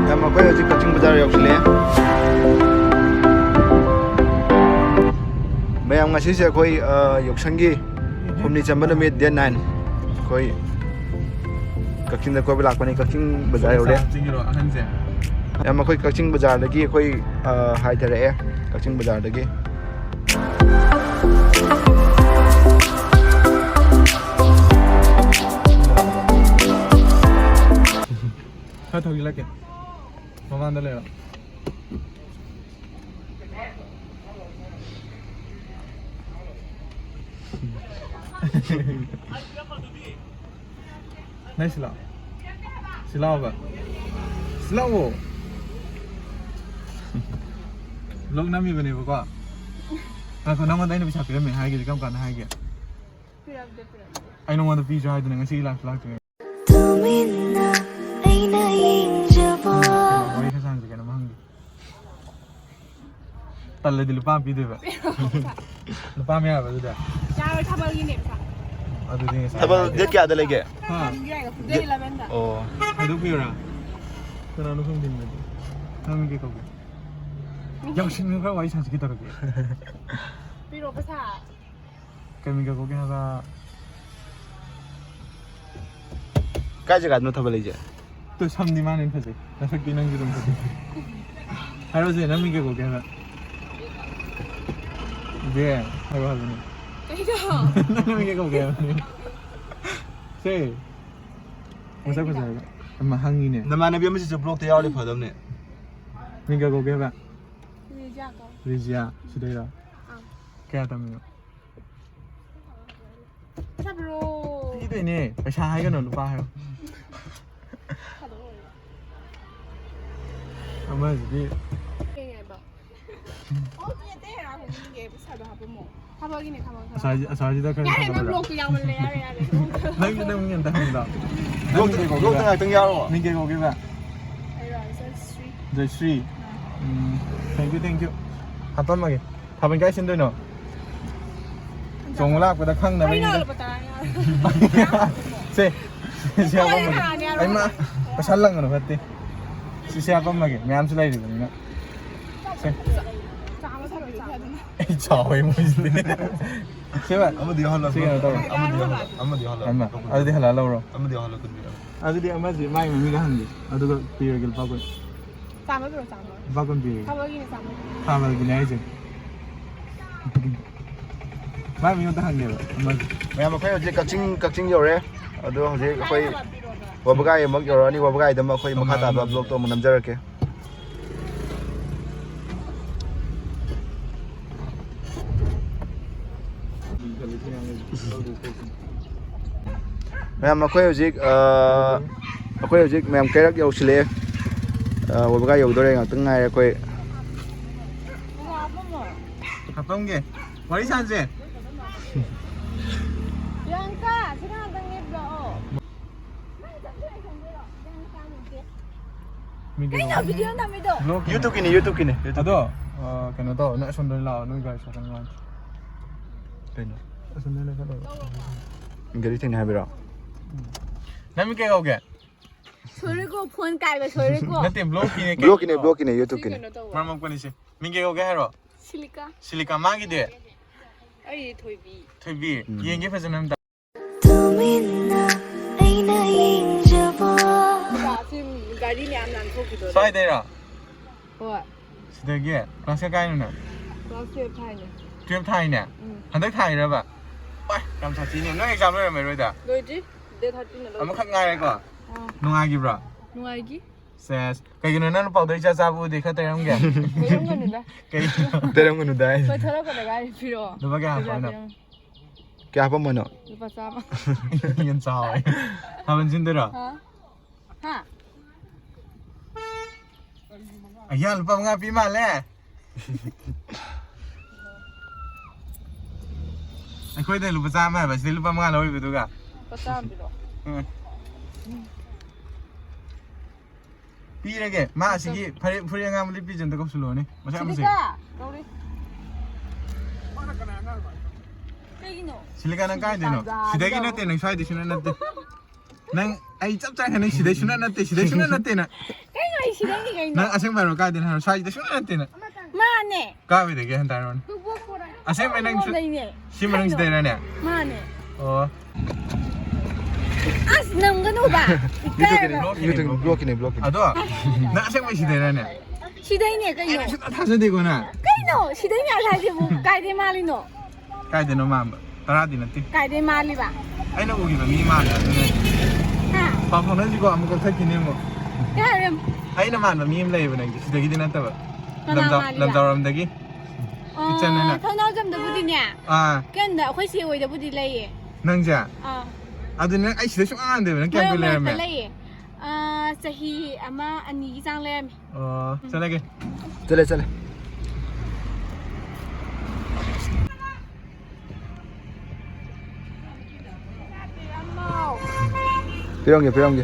ꯃꯌꯥꯝ, ꯑꯩꯈꯣꯏ ꯍꯧꯖꯤꯛ ꯀꯛꯆꯤꯡ ꯕꯖꯥꯔ ꯌꯧꯁꯤꯜꯂꯛꯑꯦ꯫ ꯃꯌꯥꯝ, ꯉꯁꯤꯁꯦ ꯑꯩꯈꯣꯏ, ꯑ, ꯌꯥꯎꯁꯪꯒꯤ ꯍꯨꯝꯅꯤ ꯆꯟꯕ ꯅꯨꯃꯤꯠ, date nine꯫ ꯑꯩꯈꯣꯏ ꯀꯛꯆꯤꯡꯗ ꯀꯣꯏꯕ ꯂꯥꯛꯄꯅꯤ꯫ ꯀꯛꯆꯤꯡ ꯕꯖꯥꯔ ꯌꯧꯔꯦ꯫ ꯆꯤꯡꯒꯤꯔꯣ ꯑꯍꯟꯁꯦ? ꯃꯌꯥꯝ, ꯑꯩꯈꯣꯏ ꯀꯛꯆꯤꯡ ꯕꯖꯥꯔꯗꯒꯤ ꯑꯩꯈꯣꯏ, ꯑ, ꯍꯥꯏꯊꯔꯛꯑꯦ, ꯀꯛꯆꯤꯡ ꯕꯖꯥꯔꯗꯒꯤ꯫ ꯈꯔ ꯊꯧꯖꯤꯜꯂꯛꯀꯦ꯫ ꯃꯃꯥꯡꯗ ꯂꯩꯔꯣ꯫ ꯅꯪ ꯁꯤ ꯂꯥꯛꯑꯣ꯫ ꯁꯤ ꯂꯥꯛꯑꯣꯕ꯫ ꯁꯤ ꯂꯥꯛꯑꯣ꯫ ꯕ꯭ꯂꯣꯛ ꯅꯝꯃꯤꯕꯅꯦꯕꯀꯣ꯫ ꯉꯥꯏꯈꯣ, ꯅꯪꯉꯣꯟꯗ ꯑꯩꯅ ꯄꯩꯁꯥ ꯄꯤꯔꯝꯃꯦ ꯍꯥꯏꯒꯤꯗꯤ ꯀꯔꯝ ꯀꯥꯟꯗ ꯍꯥꯏꯒꯦ? ꯄꯤꯔꯛꯇꯦ, ꯄꯤꯔꯛꯇꯦ꯫ ꯑꯩ ꯅꯉꯣꯟꯗ ꯄꯤꯁꯨ ꯍꯥꯏꯗꯅ ꯉꯁꯤ ꯂꯥꯛꯁꯨ ꯂꯥꯛꯇ꯭ꯔꯦ꯫ ꯇꯨꯃꯤꯟꯅ ꯑꯩꯅ ꯌꯦꯡꯖꯕ꯫ ꯋꯥꯔꯤ ꯈꯔ ꯁꯥꯟꯅꯁꯤ, ꯀꯩꯅꯣꯝ ꯍꯪꯒꯦ꯫ ꯇꯜꯂꯗꯤ ꯂꯨꯄꯥ ꯑꯃ ꯄꯤꯗꯣꯏꯕ꯫ ꯂꯨꯄꯥ ꯑꯃ ꯌꯥꯔꯕ ꯑꯗꯨꯗꯤ? ꯌꯥꯔꯣꯏ, ꯊꯥꯕꯜꯒꯤꯅꯦ ꯄꯩꯁꯥ꯫ ꯑꯗꯨꯗꯤ ꯉꯁꯥꯏ ꯊꯥꯕꯜ ꯍꯥꯏꯒꯦ꯫ ꯗꯦꯠ ꯀꯌꯥꯗ ꯂꯩꯒꯦ? ꯍꯥ? ꯗꯦꯠ ꯏꯂꯦꯚꯦꯟꯗ꯫ ꯑꯣ꯫ ꯍꯥꯏꯗꯣꯛꯄꯤꯌꯨꯔꯥ? ꯀꯅꯥꯅꯣ ꯈꯪꯗꯦ ꯃꯤꯡꯗꯤ꯫ ꯅꯪ ꯃꯤꯡ ꯀꯩ ꯀꯧꯒꯦ? ꯌꯥꯝ ꯁꯤꯡꯅ ꯈꯔ ꯋꯥꯔꯤ ꯁꯥꯟꯅꯁꯤ ꯀꯩꯗꯧꯔꯒꯦ? ꯄꯤꯔꯣ ꯄꯩꯁꯥ꯫ ꯀꯩ ꯃꯤꯡ ꯀꯧꯒꯦ ꯍꯥꯏꯕ? ꯀꯥꯏ ꯖꯒꯥꯗꯅꯣ ꯊꯥꯕꯜ ꯂꯩꯁꯦ? ꯇꯨ ꯁꯝꯗꯤ ꯃꯥꯅ ꯍꯦꯟꯅ ꯐꯖꯩ꯫ ꯅꯁꯛꯇꯤ ꯅꯪꯁꯨ ꯑꯗꯨꯝ ꯐꯖꯩ꯫ ꯍꯥꯏꯔꯣꯁꯦ, ꯅꯪ ꯃꯤꯡ ꯀꯩ ꯀꯧꯒꯦ ꯍꯥꯏꯕ? ꯏꯕꯦ, ꯍꯥꯏꯔꯣ ꯍꯥꯏꯕꯅꯦ꯫ ꯀꯩꯅꯣ? ꯅꯪ ꯃꯤꯡ ꯀꯩ ꯀꯧꯒꯦ ꯍꯥꯏꯕꯅꯦ? ꯁꯦ꯫ ꯃꯁꯛ ꯐꯖꯔꯒ꯫ ꯑꯃ ꯍꯪꯉꯤꯅꯦ꯫ ꯅꯃꯥꯟꯅꯕꯤ ꯑꯃꯁꯤꯁꯨ ꯕ꯭ꯂꯣꯛꯇ ꯌꯥꯎꯔꯗꯤ ꯐꯗꯧꯅꯦ꯫ ꯃꯤꯡ ꯀꯩ ꯀꯧꯒꯦ ꯍꯥꯏꯕ? ꯔꯤꯖꯤꯌꯥ ꯀꯧ꯫ ꯔꯤꯖꯤꯌꯥ, ꯁꯤꯗꯩꯔꯣ? ꯑꯥ꯫ ꯀꯌꯥ ꯇꯝꯃꯤꯅꯣ? ꯄꯩꯁꯥ ꯄꯤꯔꯛꯑꯣ꯫ ꯄꯤꯗꯣꯏꯅꯦ꯫ ꯄꯩꯁꯥ ꯍꯥꯏꯒꯅꯨ, ꯂꯨꯄꯥ ꯍꯥꯏꯌꯣ꯫ ꯊꯥꯗꯣꯛꯑꯣ꯫ ꯑꯃꯁꯤꯗꯤ꯫ ꯀꯩ ꯍꯥꯏꯕ? ꯑꯣ, ꯃꯤ ꯑꯇꯩ ꯍꯥꯏꯔꯛꯑꯣ, ꯃꯤꯒꯤ ꯄꯩꯁꯥꯗꯣ ꯍꯥꯞꯄꯝꯃꯣ꯫ ꯊꯕꯛꯀꯤꯅꯦ, ꯊꯕꯛ, ꯊꯕꯛ꯫ ꯑꯁ꯭ꯋꯥꯏꯁꯤ-, ꯑꯁ꯭ꯋꯥꯏꯁꯤꯗ ꯈꯔ ꯌꯥꯔꯦ, ꯅꯪ ꯊꯥꯒꯠꯂꯒ꯫ ꯕ꯭ꯂꯣꯛꯇ ꯌꯥꯎꯃꯜꯂꯦ, ꯌꯥꯔꯦ, ꯌꯥꯔꯦ꯫ ꯅꯪꯒꯤ, ꯅꯪꯒꯤ ꯑꯝꯇ ꯍꯪꯒꯦ ꯂꯥꯎ꯫ ꯕ꯭ꯂꯣꯛꯇ, ꯅꯪꯒꯤ ꯀꯩ ꯀꯧꯒꯦꯕ? ꯕ꯭ꯂꯣꯛꯇ ꯉꯥꯛꯇꯪ ꯌꯥꯎꯔꯣ꯫ ꯃꯤꯡ ꯀꯩ ꯀꯧꯒꯦꯕ? ꯑꯩꯔꯣ, ꯖꯁ꯭ꯔꯤ꯫ ꯖꯁ꯭ꯔꯤ꯫ ꯑꯥ꯫ ꯎꯝ, thank you, thank you꯫ ꯍꯥꯞꯄꯝꯃꯒꯦ꯫ ꯊꯥꯕꯜ ꯀꯥꯏ ꯁꯤꯟꯗꯣꯏꯅꯣ? ꯆꯣꯡꯉ ꯂꯥꯛꯄꯗ ꯈꯪꯅꯕ ꯀꯩꯅꯣ, ꯏꯅꯤꯗ꯫ ꯂꯨꯄꯥ ꯇꯔꯥ ꯌꯥꯎꯔꯦ꯫ ꯁꯦ, ꯁꯤ ꯍꯥꯞꯄꯝꯃꯒꯦ꯫ ꯇꯔꯥ ꯌꯥꯎꯔꯦ꯫ ꯑꯩꯃ, ꯄꯩꯁꯥ ꯂꯪꯒꯅꯨ ꯐꯠꯇꯦ꯫ ꯁꯤꯁꯦ ꯍꯥꯞꯄꯝꯃꯒꯦ, ꯃꯌꯥꯝꯁꯨ ꯂꯩꯔꯤꯕꯅꯤꯅ꯫ ꯁꯦ꯫ ꯆꯥꯝꯃ ꯁꯥꯔꯣ, ꯆꯥꯝꯃ꯫ ꯑꯩ ꯆꯥꯎꯋꯦ ꯃꯣꯏꯁꯤꯗꯤ꯫ ꯁꯦ ꯚꯥꯏ꯫ ꯑꯃꯗꯤ ꯌꯥꯎꯍꯜꯂꯣ꯫ ꯁꯤ ꯀꯩꯅꯣ ꯇꯧꯔꯣ꯫ ꯑꯃꯗꯤ ꯌꯥꯎꯍꯜꯂꯣ꯫ ꯑꯃꯗꯤ ꯌꯥꯎꯍꯜꯂꯣ꯫ ꯑꯃ꯫ ꯑꯗꯨꯗꯤ ꯍꯜꯂꯛꯑ ꯂꯧꯔꯣ꯫ ꯑꯃꯗꯤ ꯌꯥꯎꯍꯜꯂꯣ, ꯀꯨꯟ ꯄꯤꯔꯛꯑꯣ꯫ ꯑꯗꯨꯗꯤ ꯑꯃꯁꯤ ꯃꯥꯏ ꯃꯃꯤꯒ ꯍꯪꯒꯦ꯫ ꯑꯗꯨꯒ ꯄꯤꯔꯒꯦ ꯂꯨꯄꯥ ꯀꯨꯟ꯫ ꯆꯥꯝꯃ ꯄꯤꯔꯣ, ꯆꯥꯝꯃ꯫ ꯂꯨꯄꯥ ꯀꯨꯟ ꯄꯤꯔꯒꯦ꯫ ꯊꯥꯕꯜꯒꯤꯅꯦ, ꯆꯥꯝꯃ꯫ ꯊꯥꯕꯜꯒꯤꯅꯦ ꯍꯥꯏꯁꯦ꯫ ꯃꯥꯏ ꯃꯃꯤꯡ ꯑꯝꯇ ꯍꯪꯒꯦꯕ, ꯑꯃꯁꯦ꯫ ꯃꯌꯥꯝ, ꯑꯩꯈꯣꯏ ꯍꯧꯖꯤꯛ ꯀꯛꯆꯤꯡ, ꯀꯛꯆꯤꯡ ꯌꯧꯔꯦ꯫ ꯑꯗꯣ ꯍꯧꯖꯤꯛ ꯑꯩꯈꯣꯏ ꯋꯥꯕꯒꯥꯏ ꯑꯃꯨꯛ ꯌꯧꯔꯛꯑꯅꯤ꯫ ꯋꯥꯕꯒꯥꯏꯗ ꯑꯃꯨꯛ ꯑꯩꯈꯣꯏ ꯃꯈꯥ ꯇꯥꯕ ꯕ꯭ꯂꯣꯛꯇꯣ ꯑꯃꯨꯛ ꯅꯝꯖꯔꯛꯀꯦ꯫ ꯃꯌꯥꯝ, ꯑꯩꯈꯣꯏ ꯍꯧꯖꯤꯛ, ꯑ, ꯑꯩꯈꯣꯏ ꯍꯧꯖꯤꯛ ꯃꯌꯥꯝ ꯀꯩꯔꯛ ꯌꯧꯁꯤꯜꯂꯛꯑꯦ꯫ ꯑ, ꯋꯥꯕꯒꯥꯏ ꯌꯧꯗꯣꯔꯦ, ꯉꯥꯛꯇꯪ ꯉꯥꯏꯔꯦ ꯑꯩꯈꯣꯏ꯫ ꯍꯥꯞꯄꯝꯒꯦ꯫ ꯋꯥꯔꯤ ꯁꯥꯟꯁꯦ꯫ ꯄ꯭ꯔꯤꯌꯥꯡꯀꯥ, ꯁꯤꯗ ꯉꯥꯛꯇꯪ ꯂꯦꯞꯄ ꯂꯥꯛꯑꯣ꯫ ꯀꯩꯅꯣ ꯚꯤꯗꯤꯑꯣ ꯅꯝꯃꯤꯗꯣ? YouTubeꯀꯤꯅꯦ, YouTubeꯀꯤꯅꯦ, YouTube꯫ ꯑꯗꯣ, ꯑ, ꯀꯩꯅꯣ ꯇꯧ, ꯅꯪ ꯑꯁꯣꯝꯗ ꯑꯣꯏꯅ ꯂꯥꯛꯑꯣ, ꯅꯣꯏ ꯒꯥꯔꯤ ꯁꯣꯗꯅ ꯂꯥꯛꯑꯣ꯫ ꯀꯩꯅꯣ? ꯑꯁꯣꯝꯗ ꯑꯣꯏꯅ ꯂꯩꯈꯠꯂꯣ꯫ ꯒꯥꯔꯤ ꯊꯦꯡꯅ ꯍꯥꯏꯕꯤꯔꯣ? ꯎꯝ꯫ ꯅꯪ ꯃꯤꯡ ꯀꯩ ꯀꯧꯒꯦ? ꯁꯣꯏꯔꯣꯏꯀꯣ, ꯐꯣꯟ ꯀꯥꯏꯕ ꯁꯣꯏꯔꯣꯏꯀꯣ꯫ ꯅꯠꯇꯦ, vlogꯀꯤꯅꯦ ꯀꯩꯅꯣ꯫ Vlogꯀꯤꯅꯦ, vlogꯀꯤꯅꯦ, YouTubeꯀꯤꯅꯦ꯫ ꯀꯩꯅꯣ ꯇꯧꯕ꯫ ꯃꯔꯝ ꯃꯣꯛꯄꯅꯤꯁꯦ꯫ ꯃꯤꯡ ꯀꯩ ꯀꯧꯒꯦ ꯍꯥꯏꯔꯣ? ꯁꯤꯂꯤꯀꯥ꯫ ꯁꯤꯂꯤꯀꯥ, ꯃꯥꯒꯤꯗꯤ? ꯑꯩꯗꯤ ꯊꯣꯏꯕꯤ꯫ ꯊꯣꯏꯕꯤ, ꯎꯝ꯫ ꯌꯦꯡꯒꯦ ꯐꯖꯅ ꯑꯝꯇ꯫ ꯇꯨꯃꯤꯟꯅ ꯑꯩꯅ ꯌꯦꯡꯖꯕ꯫ ꯁꯤ ꯒꯥꯔꯤ ꯃꯌꯥꯝ ꯂꯥꯟꯊꯣꯛꯈꯤꯗꯣꯔꯦ꯫ ꯁ꯭ꯋꯥꯏꯗꯩꯔꯣ? ꯍꯣꯏ꯫ ꯁꯤꯗꯒꯤ? Class ꯀꯌꯥ ꯀꯥꯏꯅꯣ ꯅꯪ? Class twelve ꯊꯥꯏꯅꯦ꯫ Twelve ꯊꯥꯏꯅꯦ? ꯎꯝ꯫ ꯍꯟꯗꯛ ꯊꯥꯏꯔꯕ? ꯋꯥꯏ, ꯌꯥꯝ ꯁꯥꯊꯤꯅꯦ꯫ ꯅꯣꯏ exam ꯂꯣꯏꯔꯝꯃꯔꯣꯏꯗ? ꯂꯣꯏꯗ꯭ꯔꯤ꯫ Date thirteenꯗ ꯂꯣꯏꯗꯣꯏꯅꯦ꯫ ꯑꯃꯈꯛ ꯉꯥꯏꯔꯦꯀꯣ? ꯑꯥ꯫ ꯅꯨꯡꯉꯥꯏꯈꯤꯕ꯭ꯔꯣ? ꯅꯨꯡꯉꯥꯏꯈꯤ꯫ ꯁꯦꯁ, ꯀꯩꯒꯤꯅꯣ ꯅꯪꯅ powder ꯏꯆꯥ ꯆꯥꯕ ꯎꯗꯦ? ꯈꯔ ꯇꯩꯔꯝꯒꯦ꯫ ꯇꯩꯔꯝꯒꯅꯨꯗ꯫ ꯀꯩꯒꯤꯅꯣ? ꯇꯩꯔꯝꯒꯅꯨꯗ ꯍꯥꯏ꯫ ꯍꯣꯏ, ꯊꯣꯛꯂꯛꯄꯗ ꯉꯥꯏꯔꯤ, ꯄꯤꯔꯛꯑꯣ꯫ ꯂꯨꯄꯥ ꯀꯌꯥ ꯄꯩꯁꯥ ꯍꯥꯞꯄꯛꯏꯅꯣ? ꯄꯤꯔꯝꯃꯣ꯫ ꯀꯌꯥ ꯍꯥꯞꯄꯝꯃꯣꯏꯅꯣ? ꯂꯨꯄꯥ ꯆꯥꯝꯃ꯫ ꯌꯦꯟ ꯆꯥꯎꯋꯦ꯫ ꯍꯥ? ꯍꯥ? ꯑꯌꯥ, ꯂꯨꯄꯥ ꯃꯉꯥ ꯄꯤ ꯃꯥꯜꯂꯦ꯫ ꯑꯩꯈꯣꯏꯗ ꯂꯨꯄꯥ ꯆꯥꯝꯃ ꯍꯥꯏꯕ, ꯁꯤꯗ ꯂꯨꯄꯥ ꯃꯉꯥ ꯂꯧꯔꯤꯕꯗꯨꯒ꯫ ꯂꯨꯄꯥ ꯆꯥꯝꯃ ꯄꯤꯔꯛꯑꯣ꯫ ꯎꯝ꯫ ꯄꯤꯔꯒꯦ꯫ ꯃꯥ ꯑꯁꯤꯒꯤ ꯐꯨꯔꯤꯠ, ꯐꯨꯔꯤꯠ ꯑꯉꯥꯡꯕ ꯂꯤꯠꯄꯤꯁꯦ ꯑꯝꯇ ꯀꯧꯁꯜꯂꯛꯑꯣꯅꯦ꯫ ꯃꯁꯛ ꯌꯥꯝ ꯐꯖꯩ꯫ ꯁꯤꯂꯤꯀꯥ! ꯀꯧꯔꯤ꯫ ꯀꯩꯒꯤꯅꯣ? ꯁꯤꯂꯤꯀꯥ, ꯅꯪ ꯀꯥꯏꯗꯩꯅꯣ? ꯇꯥꯟꯖꯥ ꯁꯤꯗꯒꯤ ꯑꯝꯗ꯫ ꯅꯠꯇꯦ, ꯅꯪ ꯁ꯭ꯋꯥꯏꯗꯩ ꯁꯨꯡꯅꯠ ꯅꯠꯇꯦ꯫ ꯅꯪ ꯑꯩ ꯆꯞ ꯆꯥꯏ ꯈꯪꯅꯩ, ꯁꯤꯗꯩ ꯁꯨꯡꯅꯠ ꯅꯠꯇꯦ, ꯁꯤꯗꯩ ꯁꯨꯡꯅꯠ ꯅꯠꯇꯦ ꯅꯪ꯫ ꯀꯩꯅꯣ ꯑꯩ ꯁꯤꯗꯩꯅꯤ ꯀꯩꯅꯣ? ꯅꯪ ꯑꯁꯦꯡꯕ ꯍꯥꯏꯔꯣ, ꯀꯥꯏꯗꯩꯅꯣ ꯍꯥꯏꯔꯣ? ꯁ꯭ꯋꯥꯏꯗꯩ ꯁꯨꯡꯅꯠ ꯅꯠꯇꯦ ꯅꯪ꯫ ꯃꯥꯅꯦ꯫ ꯀꯥꯏꯋꯥꯏꯗꯒꯤ ꯍꯟꯇ ꯍꯥꯏꯔꯣꯅꯦ? ꯑꯁꯦꯡꯕ ꯅꯪ ꯁꯨ-, ꯑꯩꯉꯣꯟꯗꯩꯅꯦ꯫ ꯁꯤ ꯃꯅꯨꯡ ꯀꯩꯅꯣ? ꯁꯤꯗꯩꯔꯅꯦ? ꯃꯥꯅꯦ꯫ ꯑꯣ꯫ ꯑꯁ, ꯅꯝꯒꯅꯨꯕ꯫ ꯏꯀꯥꯏꯕ꯫ YouTubeꯀꯤꯅꯦ, YouTubeꯀꯤꯅꯦ, vlogꯀꯤꯅꯦ꯫ ꯑꯗꯣ, ꯅꯪ ꯑꯁꯦꯡꯕꯩ ꯁꯤꯗꯩꯔꯅꯦ? ꯁꯤꯗꯩꯅꯦ ꯀꯩꯅꯣ? ꯑꯩ ꯁꯨꯡꯊꯥ ꯊꯥꯖꯗꯦꯀꯣ ꯅꯪ꯫ ꯀꯩꯅꯣ? ꯁꯤꯗꯩꯅꯦ ꯍꯥꯏꯁꯤꯕꯨ ꯀꯥꯏꯗꯩ ꯃꯥꯜꯂꯤꯅꯣ? ꯀꯥꯏꯗꯩꯅꯣ ꯃꯥꯟꯕ? ꯇꯔꯥꯗꯤ ꯅꯠꯇꯦ꯫ ꯀꯥꯏꯗꯩ ꯃꯥꯜꯂꯤꯕ? ꯑꯩꯅ ꯎꯈꯤꯕ ꯃꯤ ꯃꯥꯜꯂꯦ, ꯑꯗꯨꯅ꯫ ꯍꯥ? ꯄꯥꯎ ꯐꯥꯎꯅꯁꯤꯀꯣ, ꯑꯃꯨꯛ ꯀꯛꯊꯠꯈꯤꯅꯤ ꯑꯃꯨꯛ꯫ ꯀꯩ ꯍꯥꯏꯔꯦ? ꯑꯩꯅ ꯃꯥꯟꯕ ꯃꯤ ꯑꯃ ꯂꯩꯌꯦꯕ ꯅꯪꯁꯦ, ꯁꯤꯗꯒꯤꯗꯤ ꯅꯠꯇꯕ꯫ ꯀꯅꯥ ꯂꯝꯖꯥꯎ-, ꯃꯥꯜꯂꯤꯕ? ꯂꯝꯖꯥꯎꯔꯣꯝꯗꯒꯤ꯫ ꯑꯣ, ꯏꯆꯟ ꯍꯥꯏꯅ꯫ ꯊꯣꯏꯅꯥꯎꯖꯝꯗꯕꯨꯗꯤꯅꯦ꯫ ꯑꯥ꯫ ꯀꯩꯅꯣꯗ ꯑꯩꯈꯣꯏ ꯆꯦ ꯍꯣꯏꯗꯕꯨꯗꯤ ꯂꯩꯌꯦ꯫ ꯅꯪꯁꯦ? ꯑꯥ꯫ ꯑꯗꯨ ꯅꯪ ꯑꯩ ꯁꯤꯗ ꯁꯨꯡꯍꯥꯡ ꯍꯥꯡꯗꯦꯕ, ꯅꯪ ꯀꯌꯥꯝ ꯃꯔꯛ ꯀꯨꯏ ꯃꯔꯛꯇ ꯂꯩꯔꯝꯃꯦ? ꯂꯩꯌꯦ꯫ ꯑꯥ, ꯆꯍꯤ ꯑꯃ ꯑꯅꯤꯒꯤ ꯆꯥꯡ ꯂꯩꯔꯝꯃꯦ꯫ ꯑꯣ, ꯆꯠꯂꯒꯦ꯫ ꯆꯠꯂꯦ, ꯆꯠꯂꯦ꯫ ꯄꯤꯔꯝꯒꯦ, ꯄꯤꯔꯝꯒꯦ꯫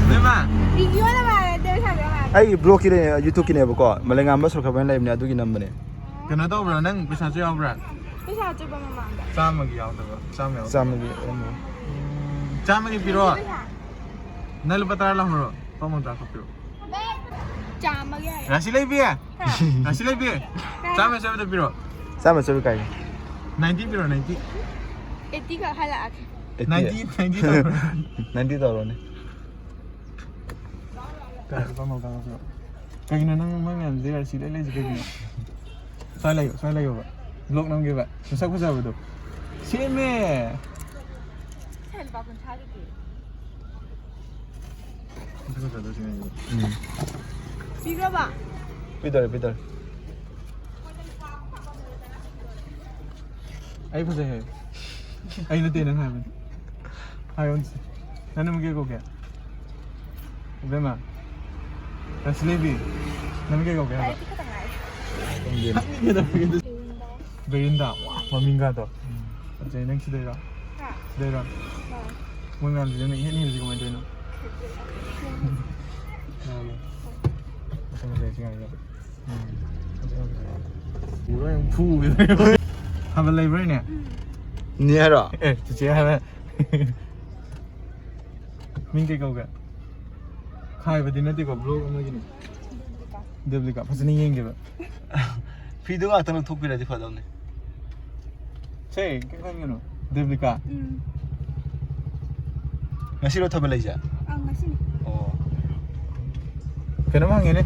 ꯕꯦꯝꯃ꯫ ꯚꯤꯗꯤꯑꯣ ꯅꯝꯃꯛꯑꯒꯦ, ꯗ꯭ꯔꯦꯁ ꯍꯥꯞꯄꯤꯔꯝꯃꯛꯑꯒꯦ꯫ ꯑꯩ ꯕ꯭ꯂꯣꯛꯀꯤ ꯂꯩ, YouTubeꯀꯤꯅꯦꯕꯀꯣ꯫ ꯃꯂꯩꯉꯥꯝꯕ ꯁꯣꯔꯠ ꯐꯤꯂꯝ ꯂꯩꯕꯅꯦ, ꯑꯗꯨꯒꯤ ꯅꯝꯕꯅꯦ꯫ ꯀꯩꯅꯣ ꯇꯧꯕ꯭ꯔꯥ? ꯅꯪ ꯄꯩꯁꯥꯁꯨ ꯌꯥꯎꯕ꯭ꯔꯥ? ꯄꯩꯁꯥ ꯑꯆꯣꯏꯕ ꯃꯃꯥꯡꯗ꯫ ꯆꯥꯝꯃꯒꯤ ꯌꯥꯎꯗꯕ? ꯆꯥꯝꯃ ꯌꯥꯎꯗꯕ? ꯆꯥꯝꯃꯒꯤ ꯑꯣꯏꯔꯝꯃꯣꯏ꯫ ꯎꯝ, ꯆꯥꯝꯃꯒꯤ ꯄꯤꯔꯣ꯫ ꯅꯪ ꯂꯨꯄꯥ ꯇꯔꯥ ꯂꯧꯍꯧꯔꯣ꯫ ꯂꯨꯄꯥ ꯃꯉꯥ ꯇꯔꯥ ꯈꯛ ꯄꯤꯔꯣ꯫ ꯆꯥꯝꯃꯒꯤ ꯍꯥꯏꯔꯦ꯫ ꯔꯥꯁꯤ ꯂꯩꯕꯤ! ꯍꯥ? ꯔꯥꯁꯤ ꯂꯩꯕꯤ! ꯍꯥ? ꯆꯥꯝꯃ ꯑꯆꯣꯏꯕꯗꯣ ꯄꯤꯔꯣ꯫ ꯆꯥꯝꯃ ꯑꯆꯣꯏꯕ ꯀꯥꯏ? ꯅꯥꯏꯟꯇꯤ ꯄꯤꯔꯣ, ꯅꯥꯏꯟꯇꯤ꯫ ꯑꯩꯠꯇꯤ ꯈꯛ ꯍꯜꯂꯛꯑꯒꯦ꯫ ꯑꯩꯠꯇꯤ? ꯅꯥꯏꯟꯇꯤ, ꯅꯥꯏꯟꯇꯤ ꯇꯧꯔꯣ꯫ ꯅꯥꯏꯟꯇꯤ ꯇꯧꯔꯣꯅꯦ꯫ ꯀꯥꯏ, ꯂꯨꯄꯥ ꯃꯉꯥ ꯇꯔꯥ ꯄꯤꯔꯣ꯫ ꯀꯩꯒꯤꯅꯣ ꯅꯪ ꯃꯣꯏ ꯃꯌꯥꯝꯁꯤꯗꯤ ꯔꯥꯁꯤ ꯂꯣꯏ ꯂꯩꯁꯤ ꯀꯩꯒꯤꯅꯣ? ꯁ꯭ꯋꯥꯏ ꯂꯩꯌꯣ, ꯁ꯭ꯋꯥꯏ ꯂꯩꯌꯣꯕ꯫ ꯕ꯭ꯂꯣꯛ ꯅꯝꯒꯦꯕ꯫ ꯃꯁꯛ ꯐꯖꯕꯗꯣ꯫ ꯁꯦꯝꯃꯦ! ꯁꯦ, ꯂꯨꯄꯥ ꯀꯨꯟꯊ꯭ꯔꯥꯗꯨꯗꯤ꯫ ꯃꯁꯛ ꯐꯖꯕꯗꯣ ꯁꯤ ꯉꯥꯏꯁꯤꯗ꯫ ꯎꯝ꯫ ꯄꯤꯈ꯭ꯔꯕ? ꯄꯤꯗꯧꯔꯦ, ꯄꯤꯗꯧꯔꯦ꯫ ꯑꯩ ꯐꯖꯩ ꯍꯥꯏꯌꯨ꯫ ꯑꯩ ꯅꯠꯇꯦ, ꯅꯪ ꯍꯥꯏꯕꯅꯤ꯫ ꯍꯥꯏꯌꯣ ꯑꯝꯇ꯫ ꯅꯪ ꯅꯃꯤꯡ ꯀꯩ ꯀꯧꯒꯦ? ꯏꯕꯦꯝꯃ꯫ ꯔꯥꯁꯤꯂꯩꯕꯤ꯫ ꯅꯃꯤꯡ ꯀꯩ ꯀꯧꯒꯦ ꯍꯥꯏꯕ? ꯂꯥꯏꯔꯤꯛꯇꯤ ꯈꯛꯇ ꯉꯥꯏꯔꯦ꯫ ꯈꯪꯗꯦ꯫ ꯕꯦꯔꯤꯟꯗꯥ꯫ ꯕꯦꯔꯤꯟꯗꯥ꯫ ꯋꯥ, ꯃꯃꯤꯡꯒꯗꯣ꯫ ꯎꯝ꯫ ꯐꯖꯩ, ꯅꯪ ꯁꯤꯗꯩꯔꯣ? ꯍꯥ? ꯁꯤꯗꯩꯔꯣ? ꯍꯣꯏ꯫ ꯃꯣꯏ ꯃꯌꯥꯝꯁꯤꯗꯅ ꯏꯍꯦꯟ ꯍꯦꯜꯂꯤꯁꯤ ꯀꯃꯥꯏꯅ ꯇꯧꯔꯤꯅꯣ? ꯈꯪꯗꯦ꯫ ꯃꯥꯅꯦ꯫ ꯃꯁꯛ ꯐꯖꯩ ꯁꯤ ꯉꯥꯏꯁꯦ꯫ ꯎꯝ꯫ ꯎꯔ ꯌꯥꯝ ꯐꯨꯒꯦ꯫ ꯊꯥꯕꯜ ꯂꯩꯕ꯭ꯔꯥꯅꯦ? ꯎꯝ꯫ ꯅꯦ ꯍꯥꯏꯔꯣ? ꯑꯦ, ꯆꯤꯆꯦ ꯍꯥꯏꯕ꯫ ꯃꯤꯡ ꯀꯩ ꯀꯧꯒꯦ? ꯈꯥꯏꯕꯗꯤ ꯅꯠꯇꯦꯀꯣ, ꯕ꯭ꯂꯣꯛ ꯑꯃꯒꯤꯅꯤ꯫ ꯗꯦꯕꯂꯤꯀꯥ꯫ ꯗꯦꯕꯂꯤꯀꯥ, ꯐꯖꯅ ꯌꯦꯡꯒꯦꯕ꯫ ꯐꯤꯗꯣ ꯉꯥꯛꯇ ꯂꯧꯊꯣꯛꯄꯤꯔꯗꯤ ꯐꯗꯧꯅꯦ꯫ ꯁꯦ, ꯀꯩꯝ ꯈꯟꯒꯅꯨ꯫ ꯗꯦꯕꯂꯤꯀꯥ꯫ ꯎꯝ꯫ ꯉꯁꯤꯔꯣ ꯊꯥꯕꯜ ꯂꯩꯁꯦ? ꯑꯪ, ꯉꯁꯤꯅꯤ꯫ ꯑꯣ꯫ ꯀꯩꯅꯣꯝ ꯍꯪꯒꯦꯅꯦ꯫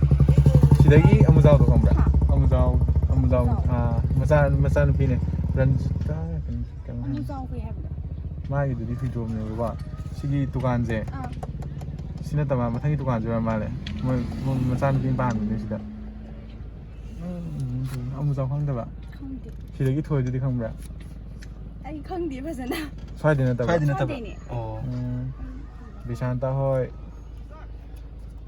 ꯁꯤꯗꯒꯤ ꯑꯃꯨꯖꯥꯎꯗꯣ ꯈꯪꯕ꯭ꯔꯥ? ꯍꯥ? ꯑꯃꯨꯖꯥꯎ, ꯑꯃꯨꯖꯥꯎ, ꯑꯃꯨꯖꯥꯎ꯫ ꯑꯥ, ꯃꯆꯥ, ꯃꯆꯥꯅꯨꯄꯤꯅꯦ꯫ ꯔꯟꯖꯤꯇꯥ ꯀꯩꯅꯣ, ꯀꯩꯅꯣꯝ ꯍꯥꯏꯕꯅꯦ꯫ ꯑꯃꯨꯖꯥꯎ ꯀꯩ ꯍꯥꯏꯕꯅꯣ? ꯃꯥꯒꯤꯗꯨꯗꯤ ꯐꯤꯗꯣꯝꯅꯦꯕꯀꯣ꯫ ꯁꯤꯒꯤ ꯗꯨꯀꯥꯟꯁꯦ꯫ ꯑꯥ꯫ ꯁꯤ ꯅꯠꯇꯕ ꯃꯊꯪꯒꯤ ꯗꯨꯀꯥꯟꯁꯨ ꯑꯣꯏꯔ ꯃꯥꯜꯂꯦ꯫ ꯃꯣꯏ, ꯃꯣꯏ ꯃꯆꯥꯅꯨꯄꯤ ꯑꯃ ꯄꯥꯟꯕꯅꯦ ꯁꯤꯗ꯫ ꯎꯝ, ꯑꯃꯨꯖꯥꯎ ꯈꯪꯗꯕ? ꯈꯪꯗꯦ꯫ ꯁꯤꯗꯒꯤ ꯊꯣꯏꯗꯨꯗꯤ ꯈꯪꯕ꯭ꯔꯥ? ꯑꯩ ꯈꯪꯗꯦ ꯐꯖꯅ꯫ ꯁ꯭ꯋꯥꯏꯗ ꯅꯠꯇꯕ꯭ꯔꯣ? ꯁ꯭ꯋꯥꯏꯗ ꯅꯠꯇꯕ꯫ ꯁ꯭ꯋꯥꯏꯗꯩꯅꯦ꯫ ꯑꯣ꯫ ꯎꯝ꯫ ꯕꯤꯁꯥꯟꯇ ꯍꯣꯏ꯫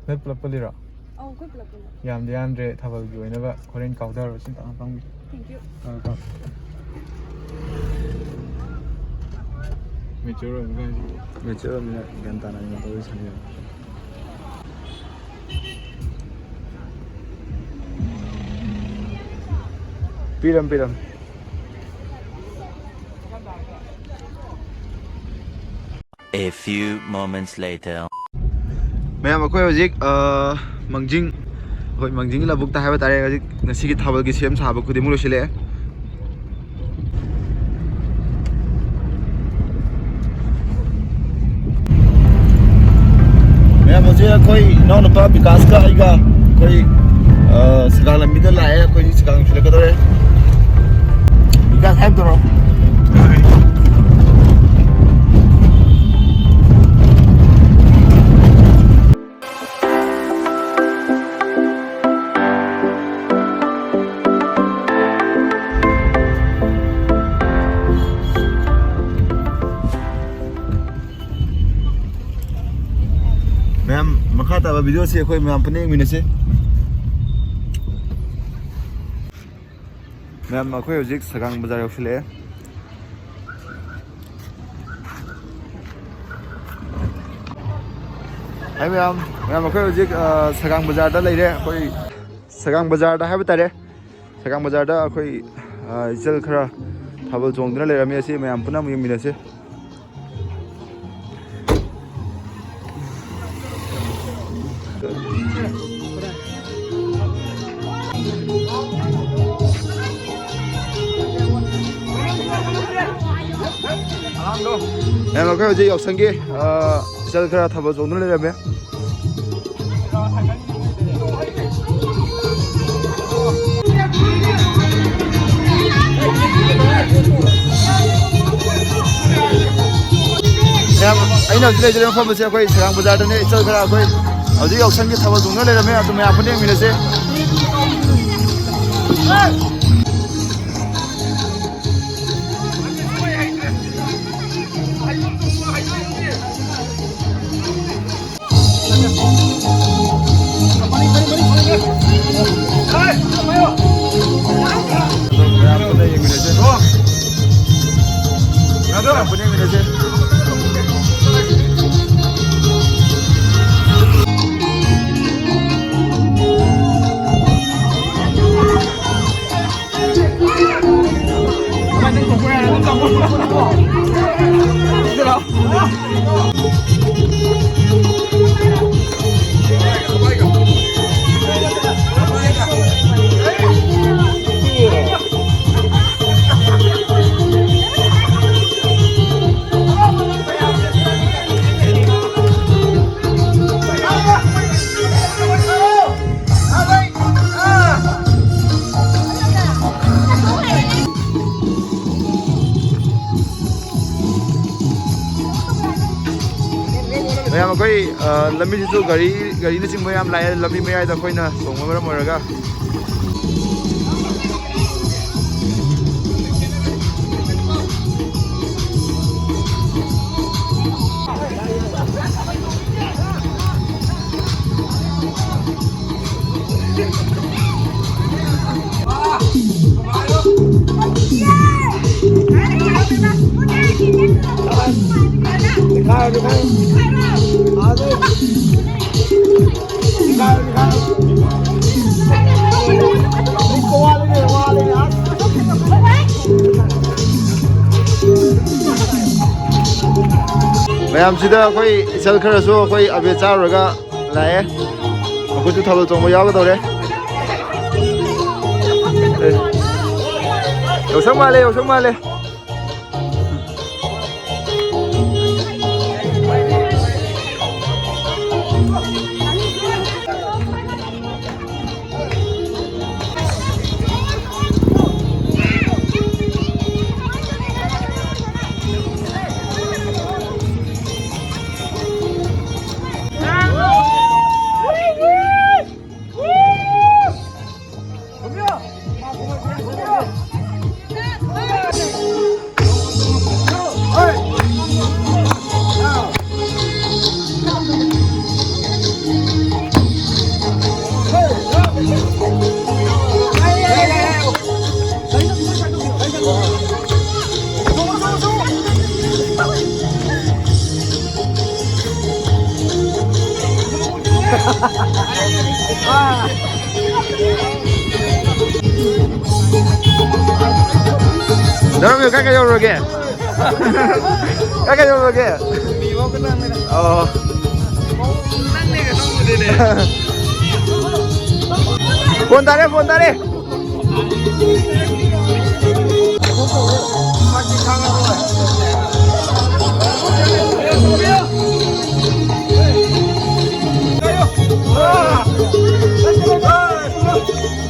ꯅꯣꯏ ꯄꯨꯂꯞ ꯄꯨꯜꯂꯤꯔꯣ? ꯑꯧ, ꯑꯩꯈꯣꯏ ꯄꯨꯂꯞ ꯄꯨꯜꯂꯦ꯫ ꯌꯥꯝꯗꯤ ꯌꯥꯝꯗ꯭ꯔꯦ ꯊꯥꯕꯜꯒꯤ ꯑꯣꯏꯅꯕ꯫ ꯍꯣꯔꯦꯟ ꯀꯥꯎꯊꯔꯨꯔꯁꯤ ꯇꯞꯅ ꯐꯝꯒꯦ꯫ Thank you꯫ ꯑꯥ, ꯀꯥꯎ꯫ Mature ꯑꯣꯏꯕ ꯀꯥꯏꯁꯦ꯫ Mature ꯑꯣꯏꯕꯅꯤꯅ ꯒ꯭ꯌꯥꯟ ꯇꯥꯅ ꯑꯗꯨꯝ ꯋꯥꯔꯤ ꯁꯥꯟꯅ ꯌꯥꯏ꯫ ꯄꯤꯔꯝ, ꯄꯤꯔꯝ꯫ A few moments later. ꯃꯌꯥꯝ, ꯑꯩꯈꯣꯏ ꯍꯧꯖꯤꯛ, ꯑ, ꯃꯥꯡꯖꯤꯡ, ꯑꯩꯈꯣꯏ ꯃꯥꯡꯖꯤꯡꯒꯤ ꯂꯧꯕꯨꯛꯇ ꯍꯥꯏꯕ ꯇꯥꯔꯦ꯫ ꯍꯧꯖꯤꯛ ꯉꯁꯤꯒꯤ ꯊꯥꯕꯜꯒꯤ ꯁꯦꯝ ꯁꯥꯕ ꯈꯨꯗꯤꯡꯃꯛ ꯂꯣꯏꯁꯤꯜꯂꯛꯑꯦ꯫ ꯃꯌꯥꯝ, ꯍꯧꯖꯤꯛ ꯑꯩꯈꯣꯏ ꯏꯅꯥꯎꯅꯨꯄꯥ ꯕꯤꯀꯥꯁꯀ ꯑꯩꯒ ꯑꯩꯈꯣꯏ, ꯑ, ꯁꯒꯥꯡ ꯂꯝꯕꯤꯗ ꯂꯥꯛꯑꯦ꯫ ꯑꯩꯈꯣꯏ ꯁꯒꯥꯡ ꯊꯤꯜꯂꯛꯀꯗꯧꯔꯦ꯫ ꯕꯤꯀꯥꯁ, ꯍꯥꯏ ꯇꯧꯔꯣ꯫ ꯃꯌꯥꯝ, ꯃꯈꯥ ꯇꯥꯕ video ꯁꯤ ꯑꯩꯈꯣꯏ ꯃꯌꯥꯝ ꯄꯨꯟꯅ ꯌꯦꯡꯃꯤꯟꯅꯁꯤ꯫ ꯃꯌꯥꯝ, ꯑꯩꯈꯣꯏ ꯍꯧꯖꯤꯛ ꯁꯒꯥꯡ ꯕꯖꯥꯔ ꯌꯧꯁꯤꯜꯂꯛꯑꯦ꯫ ꯍꯥꯏ ꯃꯌꯥꯝ, ꯃꯌꯥꯝ, ꯑꯩꯈꯣꯏ ꯍꯧꯖꯤꯛ, ꯑ, ꯁꯒꯥꯡ ꯕꯖꯥꯔꯗ ꯂꯩꯔꯦ꯫ ꯑꯩꯈꯣꯏ ꯁꯒꯥꯡ ꯕꯖꯥꯔꯗ ꯍꯥꯏꯕ ꯇꯥꯔꯦ꯫ ꯁꯒꯥꯡ ꯕꯖꯥꯔꯗ ꯑꯩꯈꯣꯏ, ꯑ, ꯏꯆꯜ ꯈꯔ ꯊꯥꯕꯜ ꯆꯣꯡꯗꯨꯅ ꯂꯩꯔꯝꯃꯤ꯫ ꯑꯁꯤ ꯃꯌꯥꯝ ꯄꯨꯟꯅ ꯑꯃꯨꯛ ꯌꯦꯡꯃꯤꯟꯅꯁꯤ꯫ ꯃꯌꯥꯝ, ꯑꯩꯈꯣꯏ ꯍꯧꯖꯤꯛ ꯌꯥꯎꯁꯪꯒꯤ, ꯑ, ꯏꯆꯜ ꯈꯔ ꯊꯥꯕꯜ ꯆꯣꯡꯗꯨꯅ ꯂꯩꯔꯝꯃꯦ꯫ ꯃꯌꯥꯝ, ꯑꯩꯅ ꯍꯧꯖꯤꯛ ꯂꯩꯖꯔꯤꯕ ꯃꯐꯝ ꯑꯁꯤ ꯑꯩꯈꯣꯏ ꯁꯒꯥꯡ ꯕꯖꯥꯔꯗꯅꯦ꯫ ꯏꯆꯜ ꯈꯔ ꯑꯩꯈꯣꯏ ꯍꯧꯖꯤꯛ ꯌꯥꯎꯁꯪꯒꯤ ꯊꯥꯕꯜ ꯆꯣꯡꯗꯨꯅ ꯂꯩꯔꯝꯃꯦ꯫ ꯑꯗꯨ ꯃꯌꯥꯝ ꯄꯨꯟꯅ ꯌꯦꯡꯃꯤꯟꯅꯁꯦ꯫ ꯃꯌꯥꯝ, ꯑꯩꯈꯣꯏ, ꯑ, ꯂꯝꯕꯤꯁꯤꯁꯨ ꯒꯥꯔꯤ, ꯒꯥꯔꯤꯅꯆꯤꯡꯕ ꯌꯥꯝ ꯂꯥꯛꯑꯦ, ꯂꯝꯕꯤ ꯃꯌꯥꯏꯗ ꯑꯩꯈꯣꯏꯅ ꯇꯣꯡꯕ ꯃꯔꯝ ꯑꯣꯏꯔꯒ꯫ ꯃꯌꯥꯝꯁꯤꯗ ꯑꯩꯈꯣꯏ ꯏꯆꯜ ꯈꯔꯁꯨ ꯑꯩꯈꯣꯏ ꯑꯕꯦꯔ ꯆꯥꯔꯨꯔꯒ ꯂꯥꯛꯑꯦ꯫ ꯃꯈꯣꯏꯁꯨ ꯊꯥꯕꯜ ꯆꯣꯡꯕ ꯌꯥꯎꯒꯗꯧꯔꯦ꯫ ꯑꯦ꯫ ꯌꯥꯎꯁꯪ ꯃꯥꯜꯂꯦ, ꯌꯥꯎꯁꯪ ꯃꯥꯜꯂꯦ꯫ ꯅꯔꯝꯕꯤꯌꯨ, ꯀꯥꯏ ꯀꯥꯏ ꯌꯧꯔꯨꯔꯒꯦ? ꯀꯥꯏ ꯀꯥꯏ ꯌꯧꯔꯨꯔꯒꯦ? ꯑꯣ꯫ ꯐꯣꯟ ꯇꯥꯔꯦ, ꯐꯣꯟ ꯇꯥꯔꯦ꯫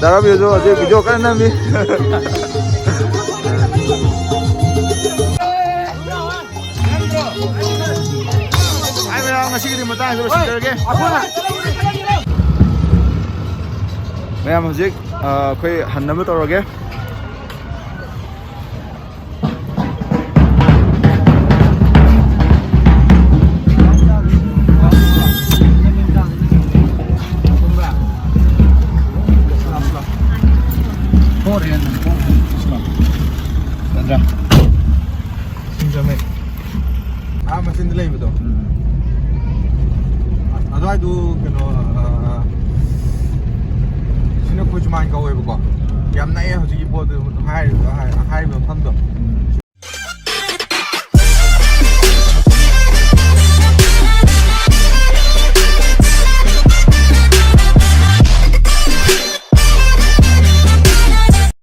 ꯗꯥ ꯔꯥꯕꯤꯁꯨ ꯍꯧꯖꯤꯛ ꯚꯤꯗꯤꯑꯣ ꯀꯟꯅ ꯅꯝꯃꯤ꯫ ꯍꯥꯏ ꯃꯌꯥꯝ, ꯉꯁꯤꯒꯤꯗꯤ ꯃꯇꯥꯡꯁꯤꯗ ꯂꯣꯏꯁꯤꯟꯖꯔꯒꯦ꯫ ꯃꯌꯥꯝ ꯍꯧꯖꯤꯛ, ꯑ, ꯑꯩꯈꯣꯏ ꯍꯟꯅꯕ ꯇꯧꯔꯒꯦ꯫ ꯁꯤꯡꯖꯃꯩ꯫ ꯑꯥ ꯃꯆꯤꯟꯗ ꯂꯩꯕꯗꯣ꯫ ꯎꯝ꯫ ꯑꯗꯨꯋꯥꯏꯗꯨ ꯀꯩꯅꯣ, ꯑ, ꯁꯤꯅ ꯈꯣꯏꯖꯨꯃꯥꯟ ꯀꯧꯋꯦꯕꯀꯣ꯫ ꯌꯥꯝ ꯅꯛꯑꯦ ꯍꯧꯖꯤꯛꯀꯤ ꯄꯣꯠꯇꯨ, ꯍꯥꯏꯔꯤꯕ, ꯍꯥꯏꯔꯤꯕ ꯃꯐꯝꯗꯣ꯫ ꯎꯝ꯫